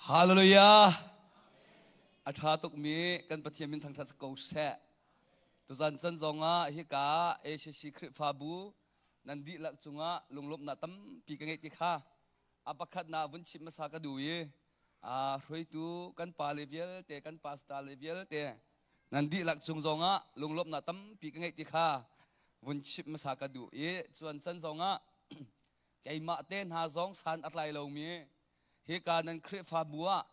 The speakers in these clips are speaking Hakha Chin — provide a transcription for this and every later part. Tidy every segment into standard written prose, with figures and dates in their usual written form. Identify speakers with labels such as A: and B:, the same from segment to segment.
A: Hallelujah! A ṭha tukmi kan Pathian min thangṭhat ko seh. Tuzan can zongah hika ACC Khrihfabu nan dihlak cungah lunglawmhnak tampi ka ngeih ti kha a pakhatnak vun chim hmasa ka duh i hruaitu kan pa le vialte kan pastor le vialte nan dihlak cung zongah lunglawmhnak tampi ka ngeih ti kha vun chim hmasa ka duh i cuan can zongah keimah te hna zong san a tlai lomi hika nan Khrihfabu ah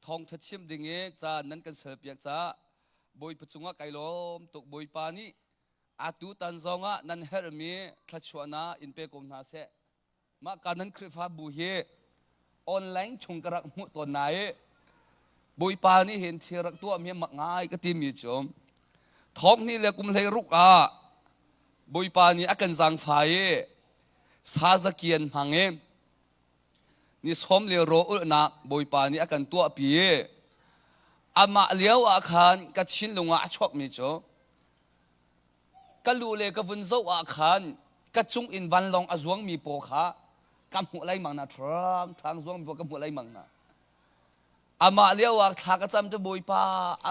A: thawngṭha chim ding i ca nan kan serpiak caah Bawipa cungah kai lawm tuk. Bawipa nih atu tan zongah nan herhmi thluachuahnak in pe ko hna seh. Mah ka nan Khrihfabu hi online chung ka rak hmuh tawn na i Bawipa nih hin thil rak tuahmi mak ngai ka timi cu thawng hnih le kum hlei ruk ah Bawipa nih a kan zaangfah i sazakian hmang in ni sawm le raw ulhnak Bawipa nih a kan tuahpi i amah lio ah khan ka thinlung ah a chuakmi cu ka lu le ka vun zoh ah khan ka cung in vanlawng a zuangmi paw kha ka hmuh lengmang na ṭhang ṭhang zuangmi paw ka hmuh lengmang na amah lio ah thla ka cam cu Bawipa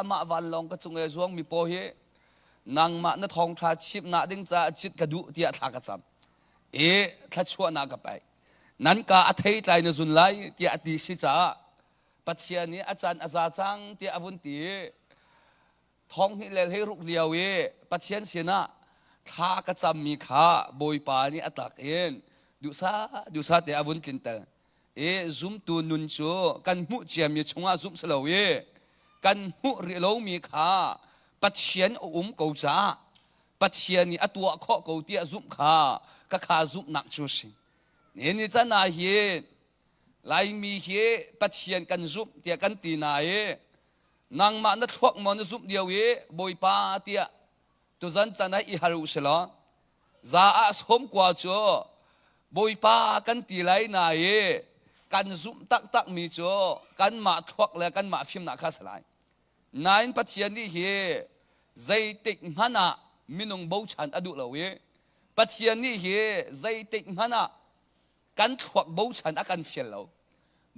A: amah vanlawng ka cung i zuangmi paw hi nangmah na thawngṭha chimnak ding caah cit ka duh tiah thla ka cam i thluachuahnak ka pek nan ka a thei tlai na zun lai tiah a ti si caah Pathian nih a caan a za cang tiah a vun ti thong hnih le hlei ruk lio i Pathian sinah thla ka cammi kha Bawipa nih a tak in duhsah duhsah te a vun tlinter i zumtu nun cu kan hmuh ciami chungah zumh si lo i kan hmuh rih lomi kha Pathian a um ko caah Pathian nih a tuah khawh ko tiah zumh kha ka kha zumhnak cu si. Ni ni can ah hin Laimi hi Pathian kan zumh tiah kan ti na i nangmah na thluak maw na zumh lio i Bawipa tiah tuzan can ah i har u si law za ah sawm kua cu Bawipa kan ti lai na i kan zumh taktak mi cu kanmah thluak le kanmah fimnak kha si lai. Nain Pathian nih hi zeitik hmanh ah minung bochan a duh lo i Pathian nih hi zeitik hmanh ah kan thluak bochan a kan fial lo.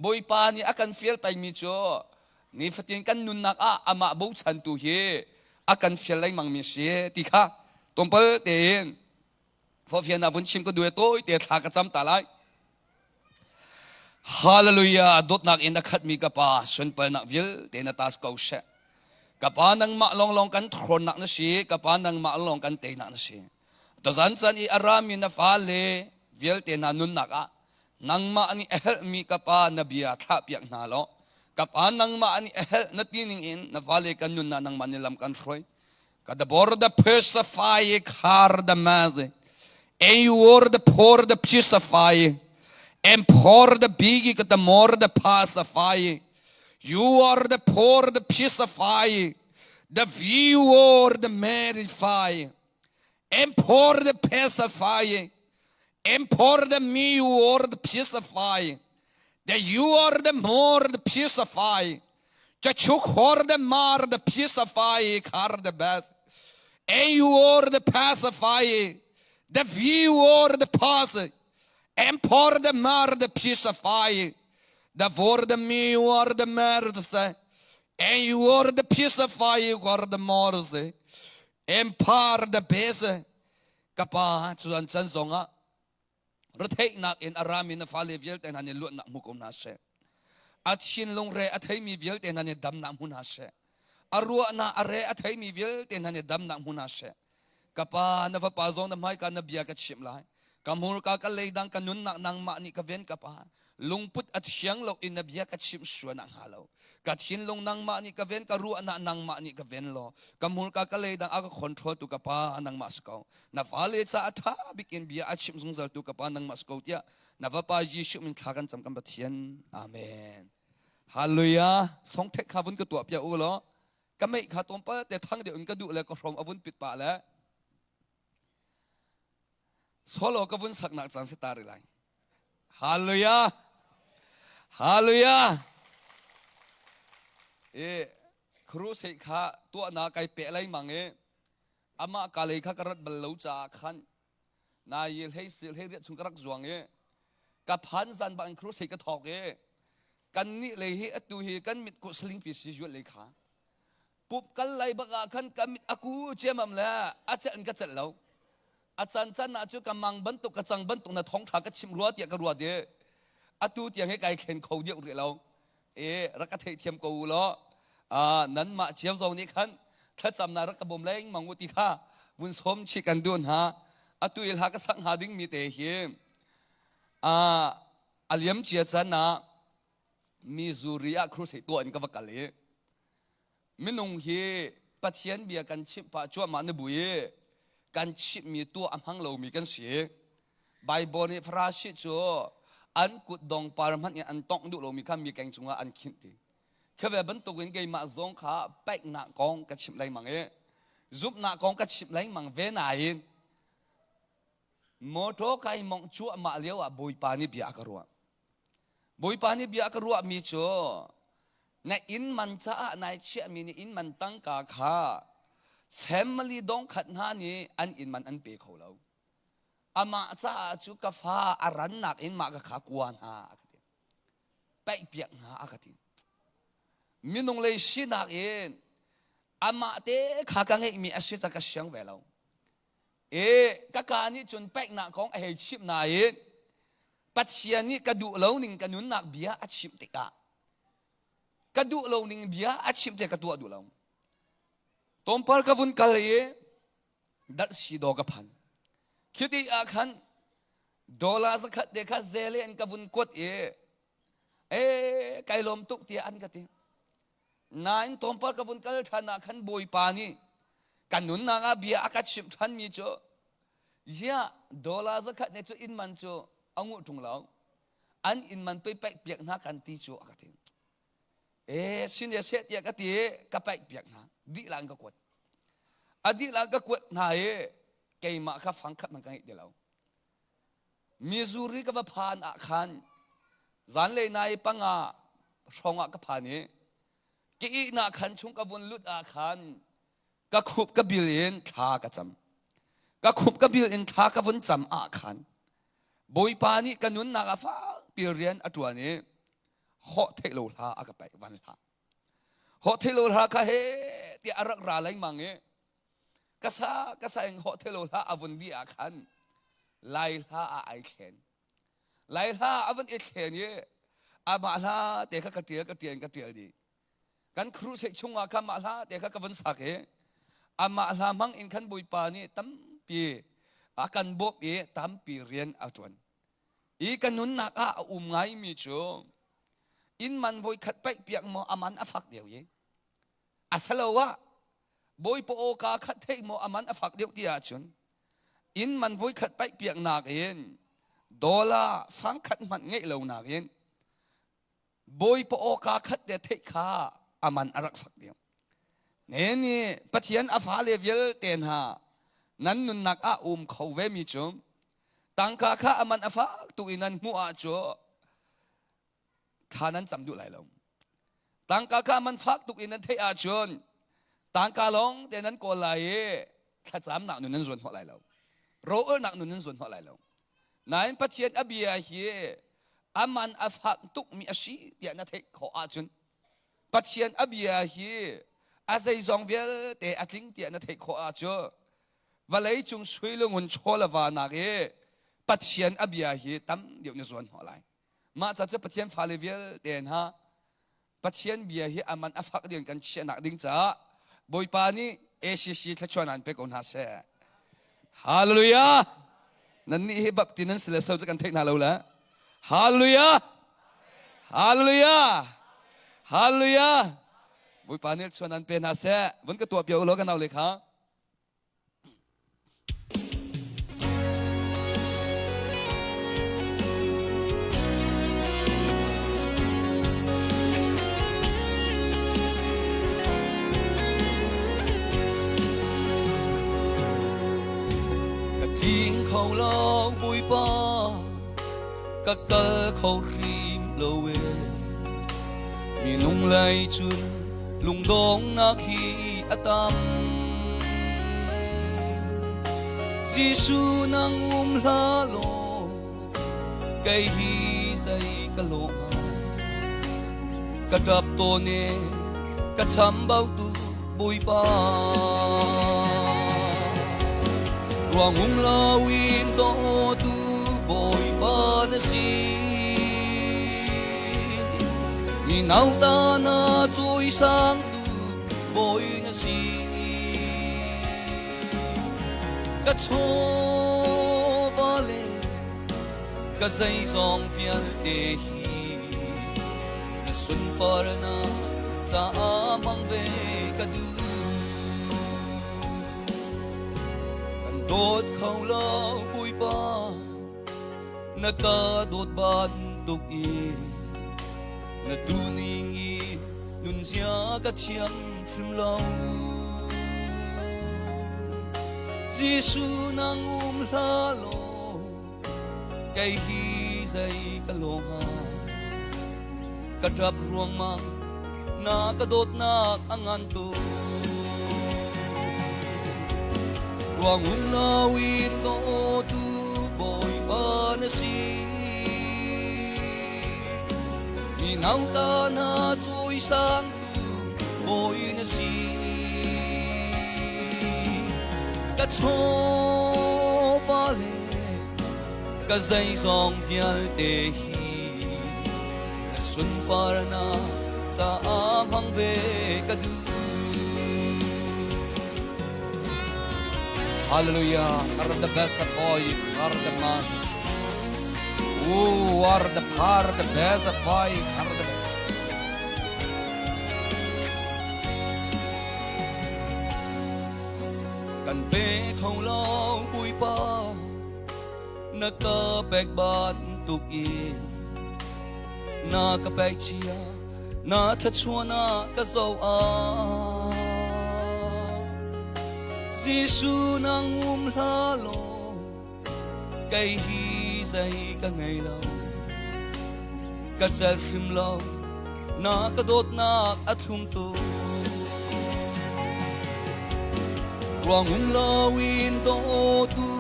A: Bawipa nih a kan fial pengmi cu nifatin kan nunnak ah amah bochan tu hi a kan fial lengmangmi si ti kha tlawmpal tein forhfialnak vun chim ka duh i tawi te thla ka cam ta lai. Hallelujah dawtnak in a khatmi ka pa sunpalnak vialte na tas ko seh. Ka pa nangmah lawnglawng kan thrawnnak na si, ka pa nangmah lawng kan teinak na si. Tuzan chan i a rami na fale vialte hna nunnak ah nangmah nih a herhmi ka pa na bia thlahpiak hna law ka pa nangmah nih a herh na ti ning in na fale kan nunnak nangmah nih lam kan hruai. Ka the bor the pacify khar the mazi. And you were the poor the pacify. And poor the big the more the pacify. You are the poor the pacify. The view or the marify. And poor the pacify. And poor the me you are the pacify. The you are the more the pacify. Chachuk the mar the pacify khar the best. And you are the pacify. The view or the pass. And pour the mar the pacify. The for the me you are the mercy. And you are the pacify you are the mercy. And par the best. Kapa chuan chan zongah retheihnak in a rami na fale vialte hna nih luatnak hmu ko hna seh. A thinlung re a theimi vialte hna nih damnak hmu hna seh. A ruahnak a re a theimi vialte hna nih damnak hmu hna seh. Ka pa, na fapa zong na hmaika na bia ka chimh lai. Ka hmurka ka leidang ka nunnak nangmah nih ka ven ka pa. Lungput a thiang lo in na bia ka chimh sual nak hnga lo. Ka thinlung nangmah nih ka ven, ka ruahnak nangmah nih ka ven law, ka hmurka ka leidang a ka control tu ka pa nangmah si ko. Na fale ca a ṭha bik in bia a chimh zungzal tu ka pa nangmah si ko tiah na vapa Jesuh min thla kan cam kan Pathian. Amen. Hallelujah. Song thek kha vun ka tuah piak u law ka meih kha tlawmpal te thang deuh in ka duh le ka hrom a vun pit pah le solo ka vun saknak caan si ta ri lai. Hallelujah. Hallelujah. E crusade kha tuahnak kai pe lengmang i. Amah ka lei kha ka rat bal lo caah khan nai hlei sil hlei riat chung ka rak zuang i ka phan zan bang in crusade ka thawk i kan nih lei hi atu hi kan mit ku saling pi si zual lei kha pup kal lai bak ah khan ka mit aku ciamam le a celh in ka celh lo. A can can ah cu ka mang bantuk ka cang bantuk na thong tha ka chim rua tiah ka ruat i atu tiang hi kai khen kho deuh rih lo. E rak ka theihthiam ko u law nan mah cio zong nih khan thlacamnak rak ka bawm lengmang u ti kha vun sawm chih kan duh hna. Atu i hla ka sak hnga ding mi te hi a liam cia can ah Missouri ah crusade tuah in ka va kal i minung hi Pathian bia kan chimh pah cuahmah na bu i kan chimhmi tuah a hmang lomi kan si. Bible nih Farasi cu an kut dong par hmanh in an tongh duh lomi kha mi keng cungah an khinh ti. Khi ve bantukin keimah zong kha paihnak kong ka chimh lengmang i zumhnak kong ka chimh lengmang ve nain motor kai mongh cuahmah lio ah Bawipa nih bia a ka ruah. Bawipa nih bia a ka ruahmi cu na inn man caah nai chiahmi nih inn man tangka kha family dongkhat hna nih an inn man an pe kho lo. Amah caah cu ka fa a rannak in mah ka kha kua hna a ka ti. Paih piak hna a ka ti. Minung lei sinak in amah te kha ka ngeihmi a si ca ka siang ve lo. E ka ka nih cun paihnak kong a hei chimh nain Pathian nih ka duh lo ning ka nunnak bia a chimh tikah ka duh lo ning bia a chimh tikah ka tuah duh lo. Tlawmpal ka vun kal i darhsi daw ka phan. Khi ti ah khan dollar zakhat te kha zele in ka vun kuat i e kai lawm tuk tiah an ka ti. Nain tlawmpal ka vun kal ṭhan ah khan Bawipa nih ka nunnak ah bia a ka chimh ṭhanmi cu ziah dollar zakhat ne cu inn man cu a nguh ṭung lo an inn man pei paih piak hna kan ti cu a ka ti. E sin e seh tiah ka ti i ka paih piak hna dihla in ka kuat. A dihla ka kuat hna i keimah kha fang khat hmanh ka ngeih ti lo. Missouri ka va phan ah khan zanlei nai panga hrawng ah ka phan i ka ihnak khan chung ka vun lut ah khan ka khup ka bil in thla ka cam. Ka khup ka bil in thla ka vun cam ah khan Bawipa nih ka nunnak ah fakpi rian a ṭuan i hawh theih lo hla a ka paih van hlah. Hawh theih lo hla kha he tiah a rak ra lengmang i ka sa ka sa in hawh theih lo hla a vun dih ah khan Lai hla ah ai thlen. Lai hla a vun i thlen i amah hla te kha ka ṭial ka ṭial ka ṭial dih. Kan crusade chungah khan mah hla te kha ka vun sak i amah hla hmang in khan Bawipa nih tampi a kan bawmh i tampi rian a ṭuan. I ka nunnak ah a um ngaimi cu inn man voikhat paih piak maw a man a fak deuh i a salo ah Bawipa aw kaa khat theih maw a man a fak deuh ti ahcun inn man voikhat paih piak nakin dollar fangkhat hmanh ngeih lo nakin Bawipa aw kaa khat te theih kha a man a rak fak deuh. Ne nih Pathian a fale vialte hna nan nunnak ah um kho ve mi cu tangka kha a man a fak tuk i nan hmuh ah cu thla nan cam duh lai lo. Tangka kha a man fak tuk i nan theih ahcun tangka lawng te nan kawl lai i thlacamnak nun nan zuan hnawh lai lo. Ro-ulnak nun nan zuan hnawh lai lo. Nain Pathian a bia hi a man a fak tukmi a si tiah na theih khawh ahcun Pathian a bia hi a zeizong vialte a tling tiah na theih khawh ahcun vawlei cung sui le ngun chaw le va nak i Pathian a bia hi tam deuh na zuan hnawh lai. Mah ca cu Pathian fale vialte hna Pathian bia hi a man a fak ding kan chiahnak ding caah Bawipa nih ACC thluachuah an pe ko hna seh. Hallelujah! Nan nih hi bapti nan si le so cu kan theih hna lo le. Hallelujah! Hallelujah! Hallelujah! Bawipa nih chuan an pe hna seh. Vun ka tuah piak u law ka nau le kha. Ka tling kho lo Bawipa ka kal kho hrim lo e minung lei cun lungdongnak hi a tam. Jesuh nang um hlah law kei hi zei ka lawh hnga. Ka ṭap tawn e ka chambau tu Bawipa. Ruang um loin dawtu Bawipa na si. Mi nauta na cawisangtu Bawi na si. Ka chawva le ka zeizong vialte hi na sunparnak caah hmang ve ka duh. Kan dawt kho lo Bawipa, na ka dawt bantuk in na duhning i nunzia ka thiam hrim lo. Jesuh nang um hlah law kei hi zei ka lawh hnga. Ka ṭap ruangmang na ka dawtnak a ngan tuk. Ruang um loin dawtu Bawipa na si. Mi nauta na cawisangtu Bawi na si. Ka chawva le ka zeizong vialte hi na sunparnak caah hmang ve ka duh. Hallelujah. Arda besa foi, arda mas. U arda par da besa foi, arda Kan pe kho lo Bawipa na ka pek bantuk in na ka pek chia na thluachuahnak ka zoh ah Jesuh nang um hlah law kei hi zei ka ngei lo ka celh hrim lo na ka dawtnak a thlum tuk ruang um loin dawtu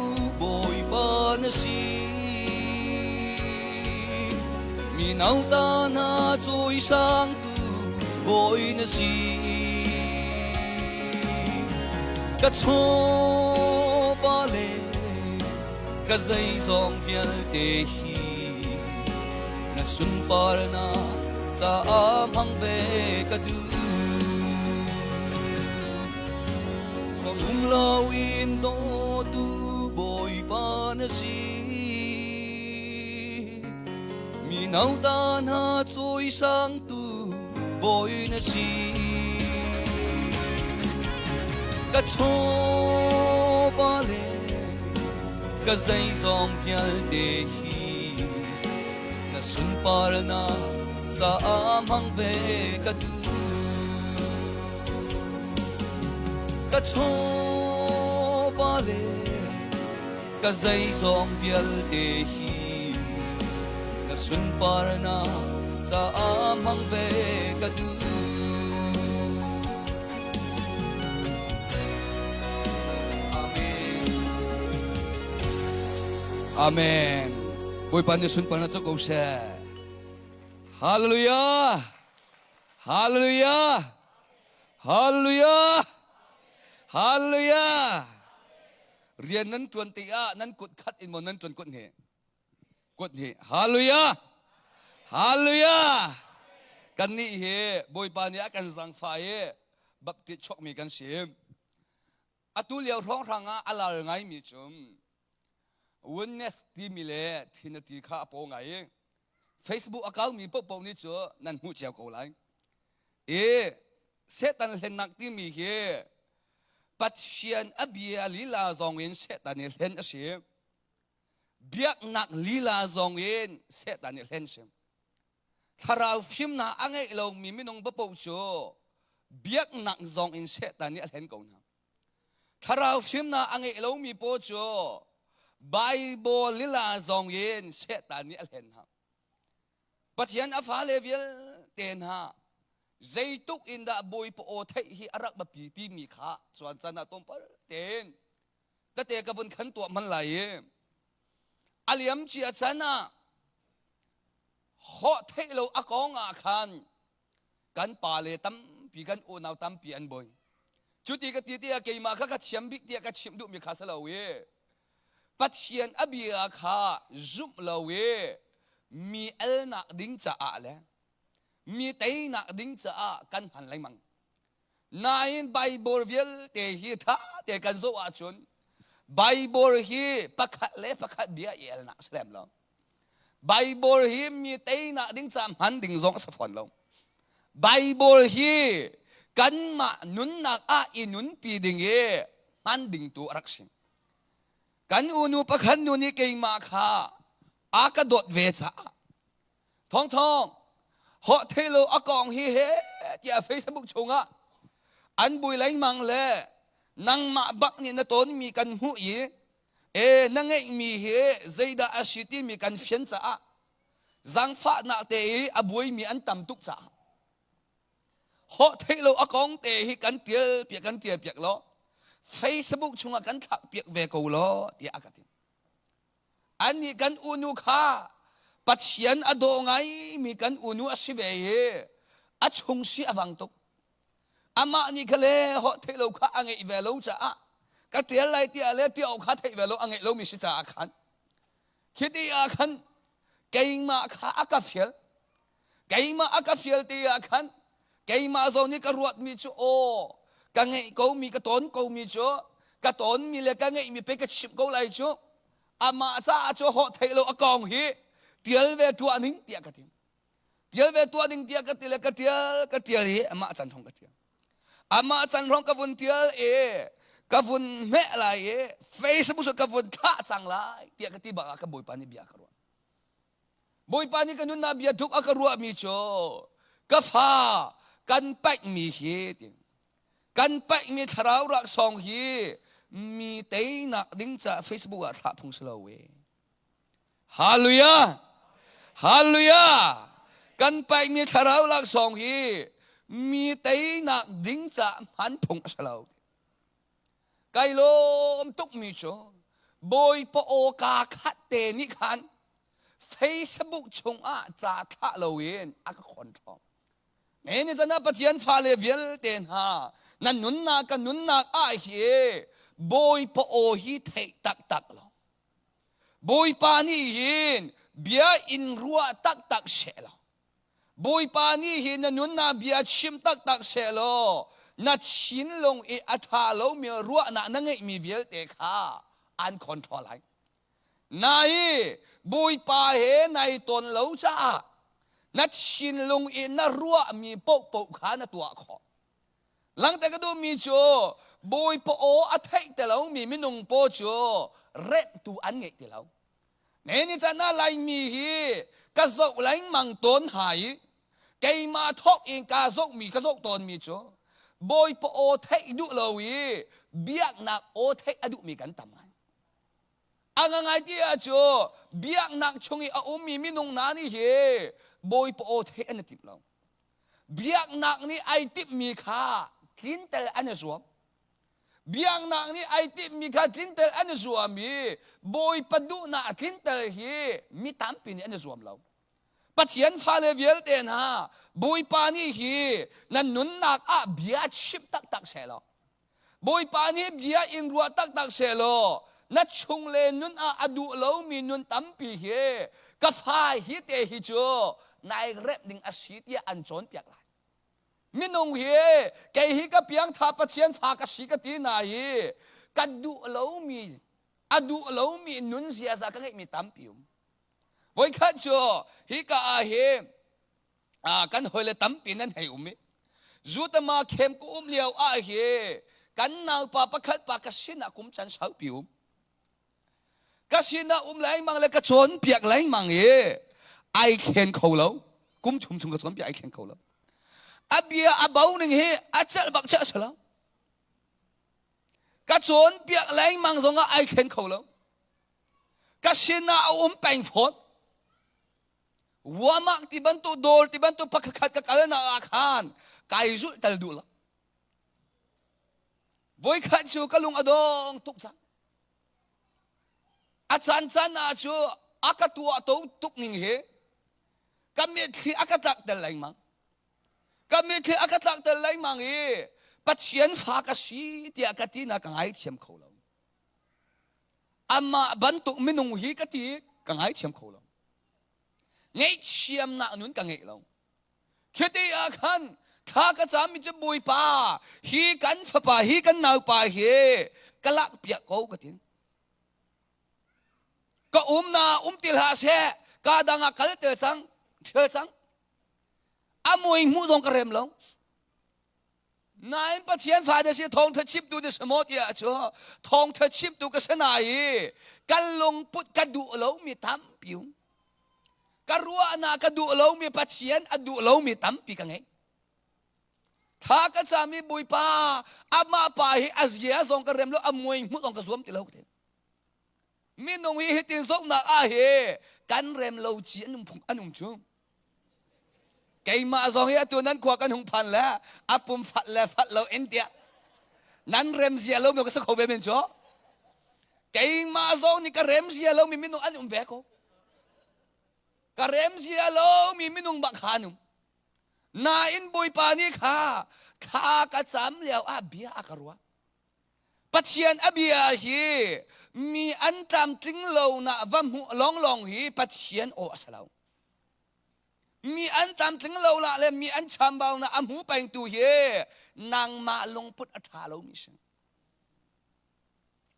A: Bawipa na si mi nauta na cawisangtu Bawi na si ka chawva le ka zeizong vialte hi na sunparnak caah hmang ve ka duh. Kong um loin dawtu Bawipa na si. Mi nauta hna cawisangtu Bawi na si. Ka chawva le ka zeizong vialte hi na sunparnak caah hmang ve ka duh. Ka chawva le ka zeizong vialte hi na sunparnak caah hmang ve ka duh. Amen. Amen. Bawipa nih sunparnak cu ko seh. Hallelujah. Hallelujah. Hallelujah. Hallelujah. Rian nan tuan ti ah nan kut khat in maw nan tuan kut hnih? Kut hnih. Hallelujah. Hallelujah. Kan nih hi Bawipa nih a kan zangfah i baptist chuakmi kan si. Atu lio hrawnghrang ah a lar ngaimi cu oneness timi le Trinity kha a paw ngai i Facebook a kaumi paohpaoh nih cu nan hmuh cio ko lai. I Satan hlennak timi hi Pathian a bia lila zong in Satan i hlen a si. Biaknak lila zong in Satan i hlen si. Thlarau fimnak a ngeih lomi minung paoh cu biaknak zong in Satan nih a hlen ko hna. Thlarau fimnak a ngeih lomi paw cu Bible lila zong in Satan nih a hlen hna. Pathian a fale vialte hna zeituk in dah Bawipa aw theih hi a rak biapi timi kha cuan caan ah tlawmpal tein. Tete ka vun khan tuah hman lai i a liam cia chan ah hawh theih lo a kong ah khan kan pa le tampi kan unau tampi an bawi. Cuti ka ti tiah keimah kha ka thiam bik tiah ka chimh duhmi kha si lo i Pathian a bia kha zumh lo i mi elnak ding caah le mi teinak ding caah kan hman lengmang. Nain Baibal vialte hi ṭha te kan zoh ahcun Baibal hi pakhat le pakhat bia i elnak a si lem lo. Baibal hi mi teinak ding caah hman ding zong a si fawn lo. Baibal hi kanmah nunnak ah i nunpi ding i hman ding tu a rak si. Kan unu pakhat nu nih keimah kha a ka dawt ve caah thawngthawng hawh thei lo a kong hi he tiah Facebook chungah an bui lengmang le nangmah bak nih na tawnmi kan hmuh i e na ngeihmi hi zeidah a si timi kan fian caah zaangfahnak te i a buaimi an tam tuk caah hawh theih lo a kong te hi kan tial piak kan tial piak lo Facebook chungah kan thlak piak ve ko law tiah a ka ti Annih kan unu kha Pathian a daw ngaimi kan unu a si ve i a chung si a vang tuk. Amah nih kha le hawh theih lo kha a ngeih ve lo caah ka ṭial lai tiah le ṭial kha theih ve lo a ngeih lomi si caah khan khi ti ah khan keimah kha a ka fial keimah a ka fial ti ah khan keimah zong nih ka ruatmi cu aw ka ngeih komi ka tawn komi cu ka tawnmi le ka ngeihmi pe ka chimh ko lai cu amah caah cu hawh theih lo a kong hi tial ve tuah ning tiah ka ti tial ve tuah ding tiah ka ti le ka tial ka tial i amah can hong ka tial amah can hong ka vun tial i ka vun hmeh lai i Facebook cu ka vun thlah cang lai tiah ka ti bak ah ka bawipa nih bia ka ruah Bawipa nih ka nunnak bia tuk a ka ruahmi cu ka fa kan paihmi hi ti kan paihmi thlarau raksawng hi mi teinak ding caah Facebook ah thlah phung si lo we. Hallelujah! Hallelujah! Kan paihmi thlarau laksawng hi mi teinak ding caah hman phung a si lo. Kai lawm tukmi cu Bawipa aw kaa khat te nih khan Facebook chungah ca thlah loin a ka control. Me ni zan ah Pathian fale vialte hna na nunnak ka nunnak ah hi Bawipa aw hi theih taktak lo. Bawipa nih hin bia in ruah taktak she lo. Bawipa nih hin na nunnak bia chim taktak sehlaw na thinlung i a ṭha lomi ruahnak na ngeihmi vialte kha an control lai. Nai Bawipa he nai ton lo caah na thinlung i na ruahmi paohpaoh kha na tuah khawh. Langhter ka duhmi cu Bawipa aw a theih ti lomi minung paw cu remhtu an ngeih ti lo. Ni caan ah Laimi hi ka zoh lengmang tawn hna i keimah thawk in kaa zohmi ka zoh tawnmi cu Bawipa aw theih duh lo i biaknak aw theih a duhmi kan tam ngai. A ngangai ti ah cu biaknak chung i a ummi minung hna nih hi Bawipa aw theih an i timh lo. Biaknak nih ai timhmi kha tlinter an i zuam. Biaknak nih ai timhmi kha tlinter an i zuam i Bawipa duhnak a tlinter hi mi tampi nih an i zuam lo. Pathian fale vialte hna Bawipa nih hi nan nunnak ah bia chimh taktak seh law Bawipa nih bia in ruah taktak seh law na chung le nun ah a duh lomi nun tampi hi ka fa hi te hi cu nai remh ding a si tiah an cawnpiak lai. Minung hi kei hi ka piangtha Pathian fa ka si ka ti na hi ka duh lomi a duh lomi nun ziaza ka ngeihmi tampi um. Voikhat cu hika ah hi kan hawile tampi nan hei um i Zutama khem ku um lio ah hi kan naupa pakhat pa ka sinah kum can saupi um. Ka sinah um lengmang le ka cawnpiak lengmang i ai thlen kho lo. Kum thum chung ka cawnpiak ai thlen kho lo. A bia a bo ning hi a celh bak chiah si lo. Ka cawnpiak lengmang zongah ai thlen kho lo. Ka sinah a um peng fawn. Wamak ti bantuk dawr ti bantuk pakhat ka kalnak ah khan kai zulh tal duh lo. Voikhat cu ka lung a dong tuk cang. A caan caan ah cu a ka tuah to tuk ning hi ka mitthli a ka tlak tel lengmang. Ka mitthli a ka tlak tel lengmang i Pathian fa ka si tiah ka ti na ka ngaithiam kho lo. Amah bantuk minung hi ka ti ka ngaithiam kho lo. Ngaihchiamnak nun ka ngeih lo. Khiti ah khan thla ka cam mi cu Bawipa hi kan fapa hi kan naupa hi ka lak piak ko ka ti. Ka um na um ti hlah seh ka dang ah kal te cang ṭhial cang a mui hmuh zong ka rem lo. Nain Pathian fa na si thawngṭha chimtu na si maw tiah cu thawngṭha chimtu ka si na i kan lungput ka duh lomi tampi um. Ka ruahnak ka duh lomi Pathian a duh lomi tampi ka ngei. Tha ka cami Bawipa amah pa hi a zia zong ka rem lo a muai hmuh zong ka zuam ti lo te. Minung hi hitin zohnak ah hi kan rem lo ci an um phung an um cu. Keimah zong hi atu nan khua kan hung phan le a pum fat le fat lo in tiah nan rem zia lo mi ka sa kho ve men cu. Keimah zong nih ka rem zia lo mi minung an um ve ko. Ka rem zia lo mi minung bak kha an um. Nain Bawipa nih kha thla ka cam lio ah bia a ka ruah. Pathian a bia hi mi an tlamtling lo na va hmuh lawnglawng hi Pathian aw a si lo. Mi an tlamtling lo la le mi an chambau na a hmu pengtu hi nangmah lungput a ṭha lomi si.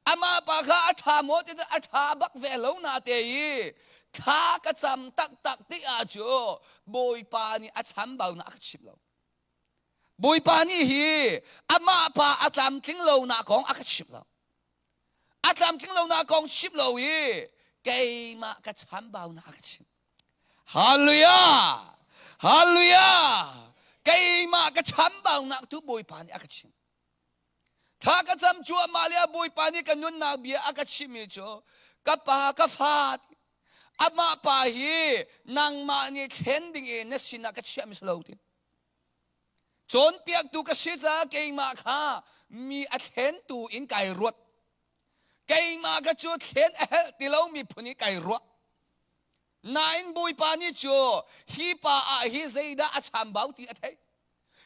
A: Amah pa kha a ṭha maw ti a ṭha bak ve lo na te i thla ka cam taktak ti ah cu Bawipa nih a chambau na a ka chim lo. Bawipa nih hi amah pa a tlamtling lonak kong a ka chimh lo. A tlamtling lonak kong chimh lo i keimah ka chambaunak a ka chimh. Hallelujah! Hallelujah! Keimah ka chambaunak tu Bawipa nih a ka chimh. Thla ka cam cuahmah le Bawipa nih ka nunnak bia a ka chimhmi cu ka pa ka fa amah pa hi nangmah nih thlen ding in na sinah ka chiahmi si lo ti. Cawnpiaktu ka si caah keimah kha mi a thlentu in kai ruat. Keimah ka cu thlen a helh ti lomi phun in kai ruah. Nain Bawipa nih cu hi pa ah hi zeidah a chambau ti a theih.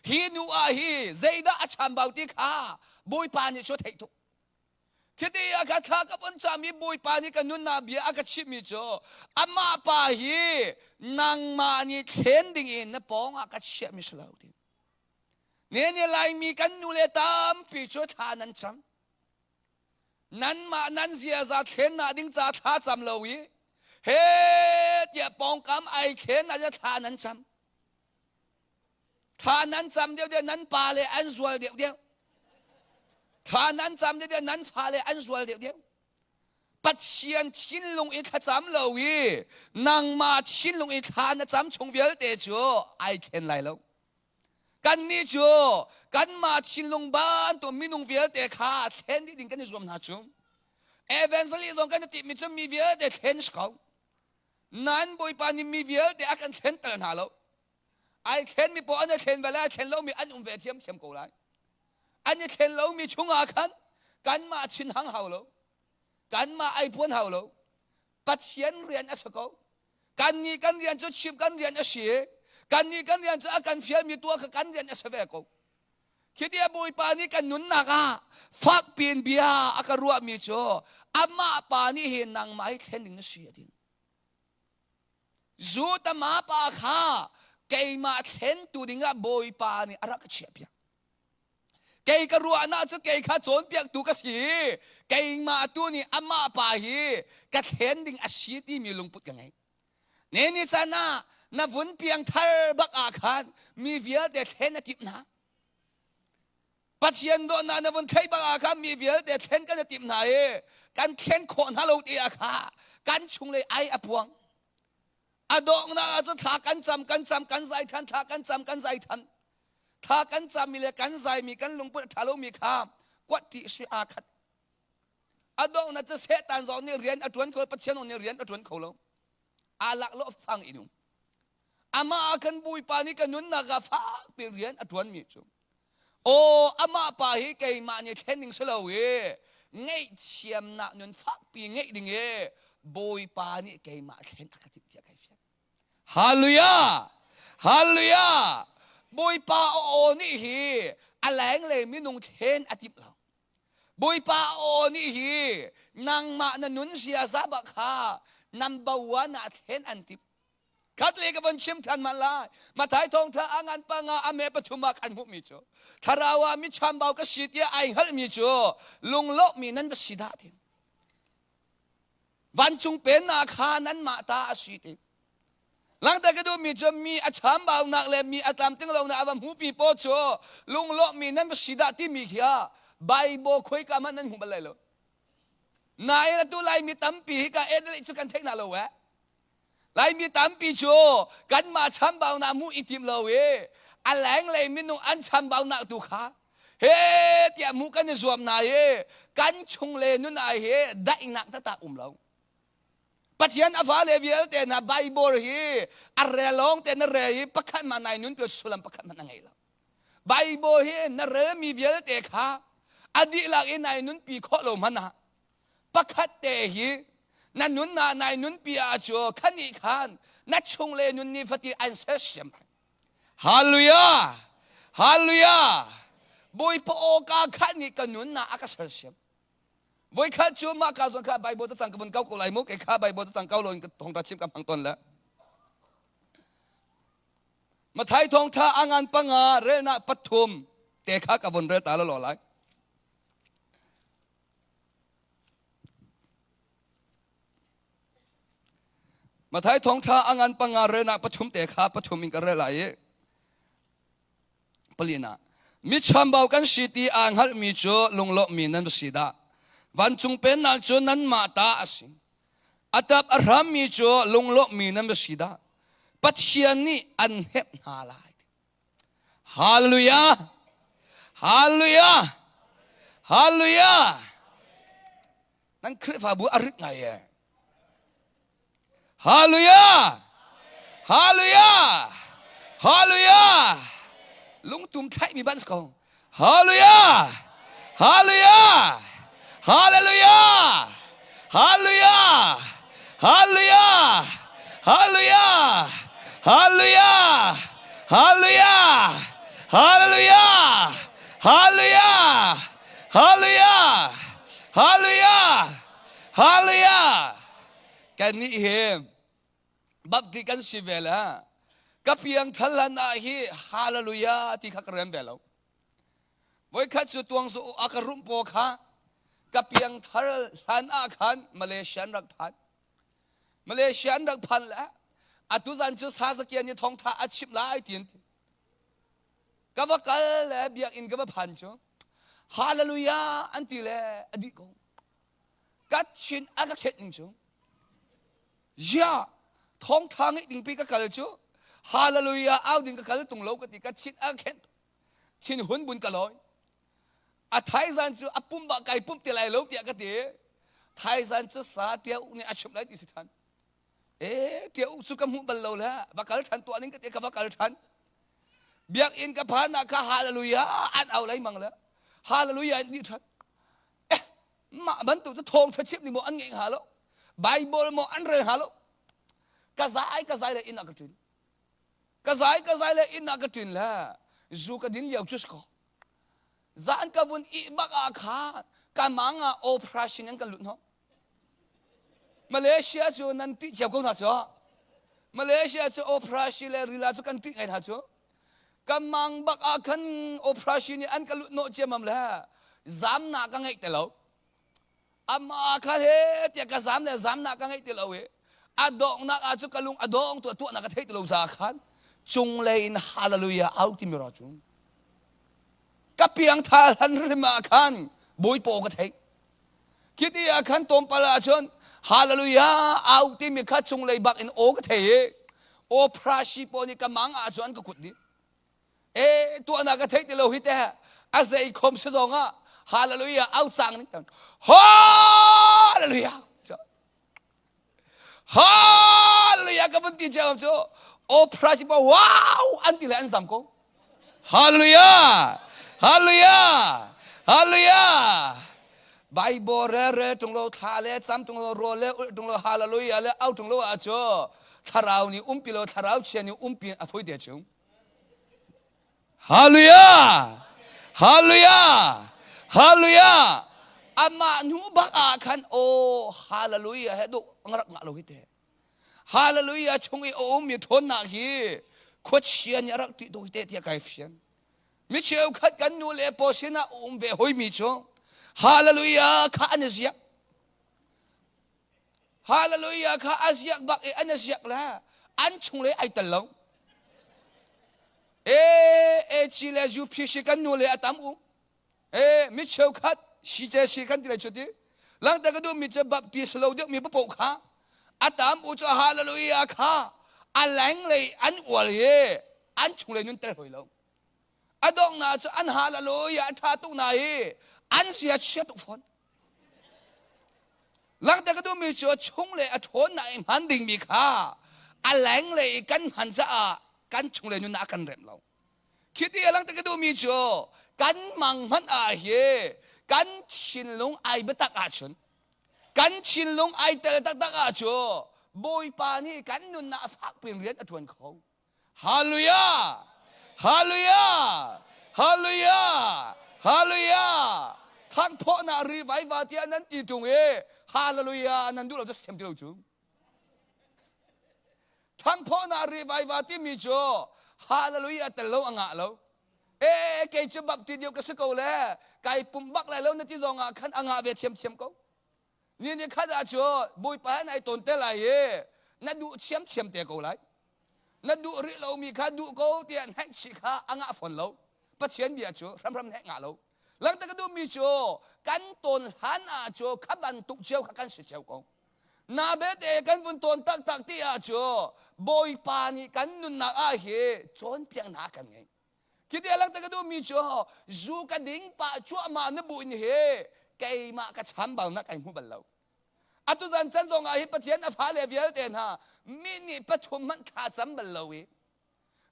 A: Hi nu ah hi zeidah a chambau ti kha Bawipa nih cu a theih tuk. Khiti a ka thla ka von cami Bawipa nih ka nunnak bia a ka chimhmi cu amah pa hi nangmah nih thlen ding in na pawng ah ka chiahmi si lo ti. Ne ne Laimi kan nu le tampi cu thla nan cam. Nanmah nan ziaza thlennak ding ca thla cam lo i he tiah pawngkam ai thlen ah thla nan cam. Thla nan cam deuh deuh nan pa le an zual deuh deuh. Thla nan cam deuh deuh nan fale an zual deuh deuh. Pathian thinlung i thlacam lo i nangmah thinlung i thla na cam chung vialte cu ai thlen lai lo. Kannih cu kanmah thinlung bantuk minung vialte kha thlen dih ding kan i zuam hna cu. Evangelist zong kan i timhmi cu mi vialte thlen si ko. Nain Bawipa nih mi vialte a kan thlen hna lo. Ai thlenmi paoh an i thlen ve lai, ai thlen lomi an um ve thiamthiam ko lai. An i thlen lomi chungah khan kanmah thinhang hau lo. Kanmah ai puan hau lo. Pathian rian a si ko. Kannih kan rian cu chim kan rian a si. Kannih kan rian cu a kan fialmi tuah kha kan rian a si ve ko. Khi tiah Bawipa nih kan nunnak ah fakpi in bia a ka ruahmi cu amah pa nih hin nangmah hi thlen ding na si a ti. Zutama pa kha keimah thlentu dingah Bawipa nih a rak ka chiahpiak. Kei ka ruahnak cu kei kha cawnpiaktu ka si. Keimah tu nih amah pa hi ka thlen ding a si timi lungput ka ngei. Ne ni caan ah na vun piang thar bak ah khan mi vialte thlen a timh hna. Pathian dawtnak na vun theih bak ah khan mi vialte thlen kan i timh hna i kan thlen khawh hna lo ti ah kha kan chunglei ai a puang. A donghnak ah cun thla kan cam kan cam kan zai than thla kan cam kan zai than thla kan cammi le kan zaimi kan lungput a ṭha lomi kha kuat ṭi sui aa khat. A donghnak cu Satan zong nih rian a ṭuan kho Pathian zong nih rian a ṭuan kho lo. Aa laklawh fang in um. Amah ah kan Bawipa nih ka nunnak ah fakpi rian a ṭuanmi cu aw amah pa hi keimah nih thlen ding si lo i ngaihthiamnak nun fakpi. tampi ngeih ding i Bawipa nih keimah thlen a ka timh tiah kai fiang. Hallelujah! Hallelujah! Bawipa aw nih hi a lenglei minung thlen a timh lo. Bawipa aw nih hi nangmah na nun ziaza bak kha number one ah thlen an timh. Khat le ka von chim than ma lai. Mathai thawngtha a ngan panga a me pathum ah kan hmuhmi cu thlarau ah mi chambau ka si tiah ai hngalhmi cu lunglawmhmi nan va si dah ti. Vancung pennak kha nanmah ta a si ti. Langter ka duhmi cu mi a chambaunak le mi a tlamtling lonak a va hmupi paw cu lunglawmhmi nan va si dah timi khi ah Bible khoika hmanh nan hmu bal lai lo. Nain atu Laimi tampi hi ka edit cu kan theih hna lo eh. Laimi tampi cu kanmah chambaunak hmuh i tim lo i a lenglei minung an chambaunak tu kha he tiah hmuh kan i zuam hna i kan chung le nun ai hi daihnak taktak um lo. Pathian a fale vialte hna Bible hi a rel lawng te na rel i pakhat mah nai nun pio sullam pakhat hmanh a ngei lo. Bible hi na relmi vialte kha a dihlak in nai nunpi khawh lo hmanh ah pakhat te hi na nunnak nai nunpi ah cu khanih khan na chung le nun ni fati an sersiam Hallelujah! Hallelujah! Bawipa awka kha nih ka nunnak a ka sersiam. Voikhat cu mah ka zawn kha Bible cacang ka vun kau ko lai mu kei kha Bible cacang kau lo in thawngtha chim ka hmang tawn le. Mathai thawngtha a ngan panga relnak pathum te kha ka vun rel ta lo lai. Mathai thawngṭha a ngan panga relnak pathum te kha pathum in ka rel lai i palina mi chambau kan si ti aa hngalhmi cu lunglawmhmi nan si dah vancung pennak cu nanmah ta a si a tap a hrammi cu lunglawmhmi nan si dah Pathian nih an hnemh hna lai Hallelujah! Hallelujah! Hallelujah! Nan Khrihfabu a rit ngai e. Hallelujah! Hallelujah! Hallelujah! Lungtum thlaihmi ban si ko. Hallelujah! Hallelujah! Hallelujah! Hallelujah! Hallelujah! Hallelujah! Hallelujah! Hallelujah! Hallelujah! Hallelujah! Hallelujah! Hallelujah! Hallelujah! Kan nih hi bapti kan si ve le ka piang thal hlan ah hi hallelujah ti kha ka rem ve lo voikhat cu tuang zu a ka rumh paw kha ka piang thar hlan ah khan Malaysia an rak phan Malaysia an rak phan le atu zan cu sazakian nih thawngtha a chimh lai ti an ti ka va kal le biakinn ka va phan cu hallelujah an ti le a dih ko ka thin a ka khet ning cu Ziah thawngtha ngeih ding pi ka kal cu hallelujah au ding ka kal tung lo ka ti ka chin a khen thin hun bun ka lawi a thaizan cu a pum ba kai pum te lai lo tiah ka ti thaizan cu sa tia uk nih a chimh lai ti si than e tia uk cu ka hmuh bal lo le va kal than tuah ning ka ti ka va kal than biakinn ka phan ah kha hallelujah an au lai mang le hallelujah an ni than eh mah bantuk cu thawngṭha chimh ni maw an ngeih hnga lo Bible maw an rel hnga lo ka zai ka zai le inn ah ka ṭin ka zai ka zai le inn ah ka ṭin le zu ka din lio cu ko zan ka vun ih bak ah khan ka mang ah operation an kan lut hnawh Malaysia cu nan tih cio ko hna cu Malaysia cu operation le rila cu kan tih ngai hna cu Ka mang bak ah khan operation nih an ka lut hnawh ciammam le zamnak ka ngeih ti lo. Amah kha he tiah ka zam le zamnak ka ngeih ti lo i a donghnak ah cu ka lung a dong tu tuahnak ka theih ti lo caah khan cunglei in hallelujah au timi ra cu ka piangtha hlan hrim ah khan bawipa aw ka theih Khiti ah khan tlawmpal ah cun hallelujah au timi kha cunglei bak in aw ka thei i aw phrashi pawl nih ka mang ah cun an ka kut dih. E tuahnak ka theih ti lo hi te a zei khom si zong ah hallelujah au cang ning tan hallelujah Hallelujah ka vun ti cio cu opera si wow an ti le an zam ko. Hallelujah! Hallelujah! Hallelujah! Bible re re tung lo thla le cam tung lo rawl le ulh tung lo hallelujah le au tung lo ah cu thlarau nih umpi lo thlarau chia nih umpi a foi te chung. Hallelujah! Hallelujah! Hallelujah! Amah hnu bak ah khan oh hallelujah he duh rak ngah lo hi te. Hallelujah chung i a ummi ṭhawnnak hi khuachia nih a rak ṭih tuk hi te tiah kai fian. Mi cheukhat kan nu le paw sinah a um ve hoimi cu hallelujah kha an i ziak. Hallelujah kha a ziak bak i an i ziak le an chung le ai tel lo. E e le UPC kan nu le a tam um. E mi cheukhat CJC kan ti lai chu ti. Langta ka duh mi cu Baptist lo deuh mi papoh kha a tam u cu hallelujah kha a leng lei an ual hi an chung lei nun tel hoi lo. A donghnak cu an hallelujah a ṭha tuk na hi an sia chia tuk fawn. Langhter ka duhmi cu a chung le a ṭhawnnak i hman dingmi kha a lenglei i kan hman caah kan chunglei nunnak a kan remh lo. Khi ti a langhter ka duhmi cu kan mang hmanh ah hi kan thinlung ai biatak ahcun kan thinlung ai tel taktak ahcu Bawipa nih kan nunnak a fak piin rian a ṭuan kho. Hallelujah! Hallelujah! Hallelujah! Hallelujah! Thangphawhnak revival tiah nan ti ṭung i Hallelujah nan duh lo cu thiam ti lo cu. Thangphawhnak revival timi cu Hallelujah tel lo a ngah lo. E kei cu baptist deuh ka si ko le kai pumh bak lai lo na ti zong ah khan a ngah ve thiamthiam ko. Ni ni khat ah cu Bawipa he nai tawn te lai i na duh thiamthiam te ko lai. Na duh rih lomi kha duh ko tiah hnaihchih kha a ngah fawn lo. Pathian bia cu hramhram hnaih ngah lo. Langhter ka duhmi cu kan tawn hlan ah cu kha bantuk cio kha kan si cio ko. Na bete kan vun tawn taktak ti ah cu Bawipa nih kan nunnak ah hi cawnpiaknak kan ngei. Khi ti langhter ka duhmi cu zu ka ding pah cuahmah na bu in hi keimah ka chambaunak kai hmu bal lo. Atu zan can zong ah hi Pathian a fale vialte hna mi nih pathum hmanh thla cam bal lo i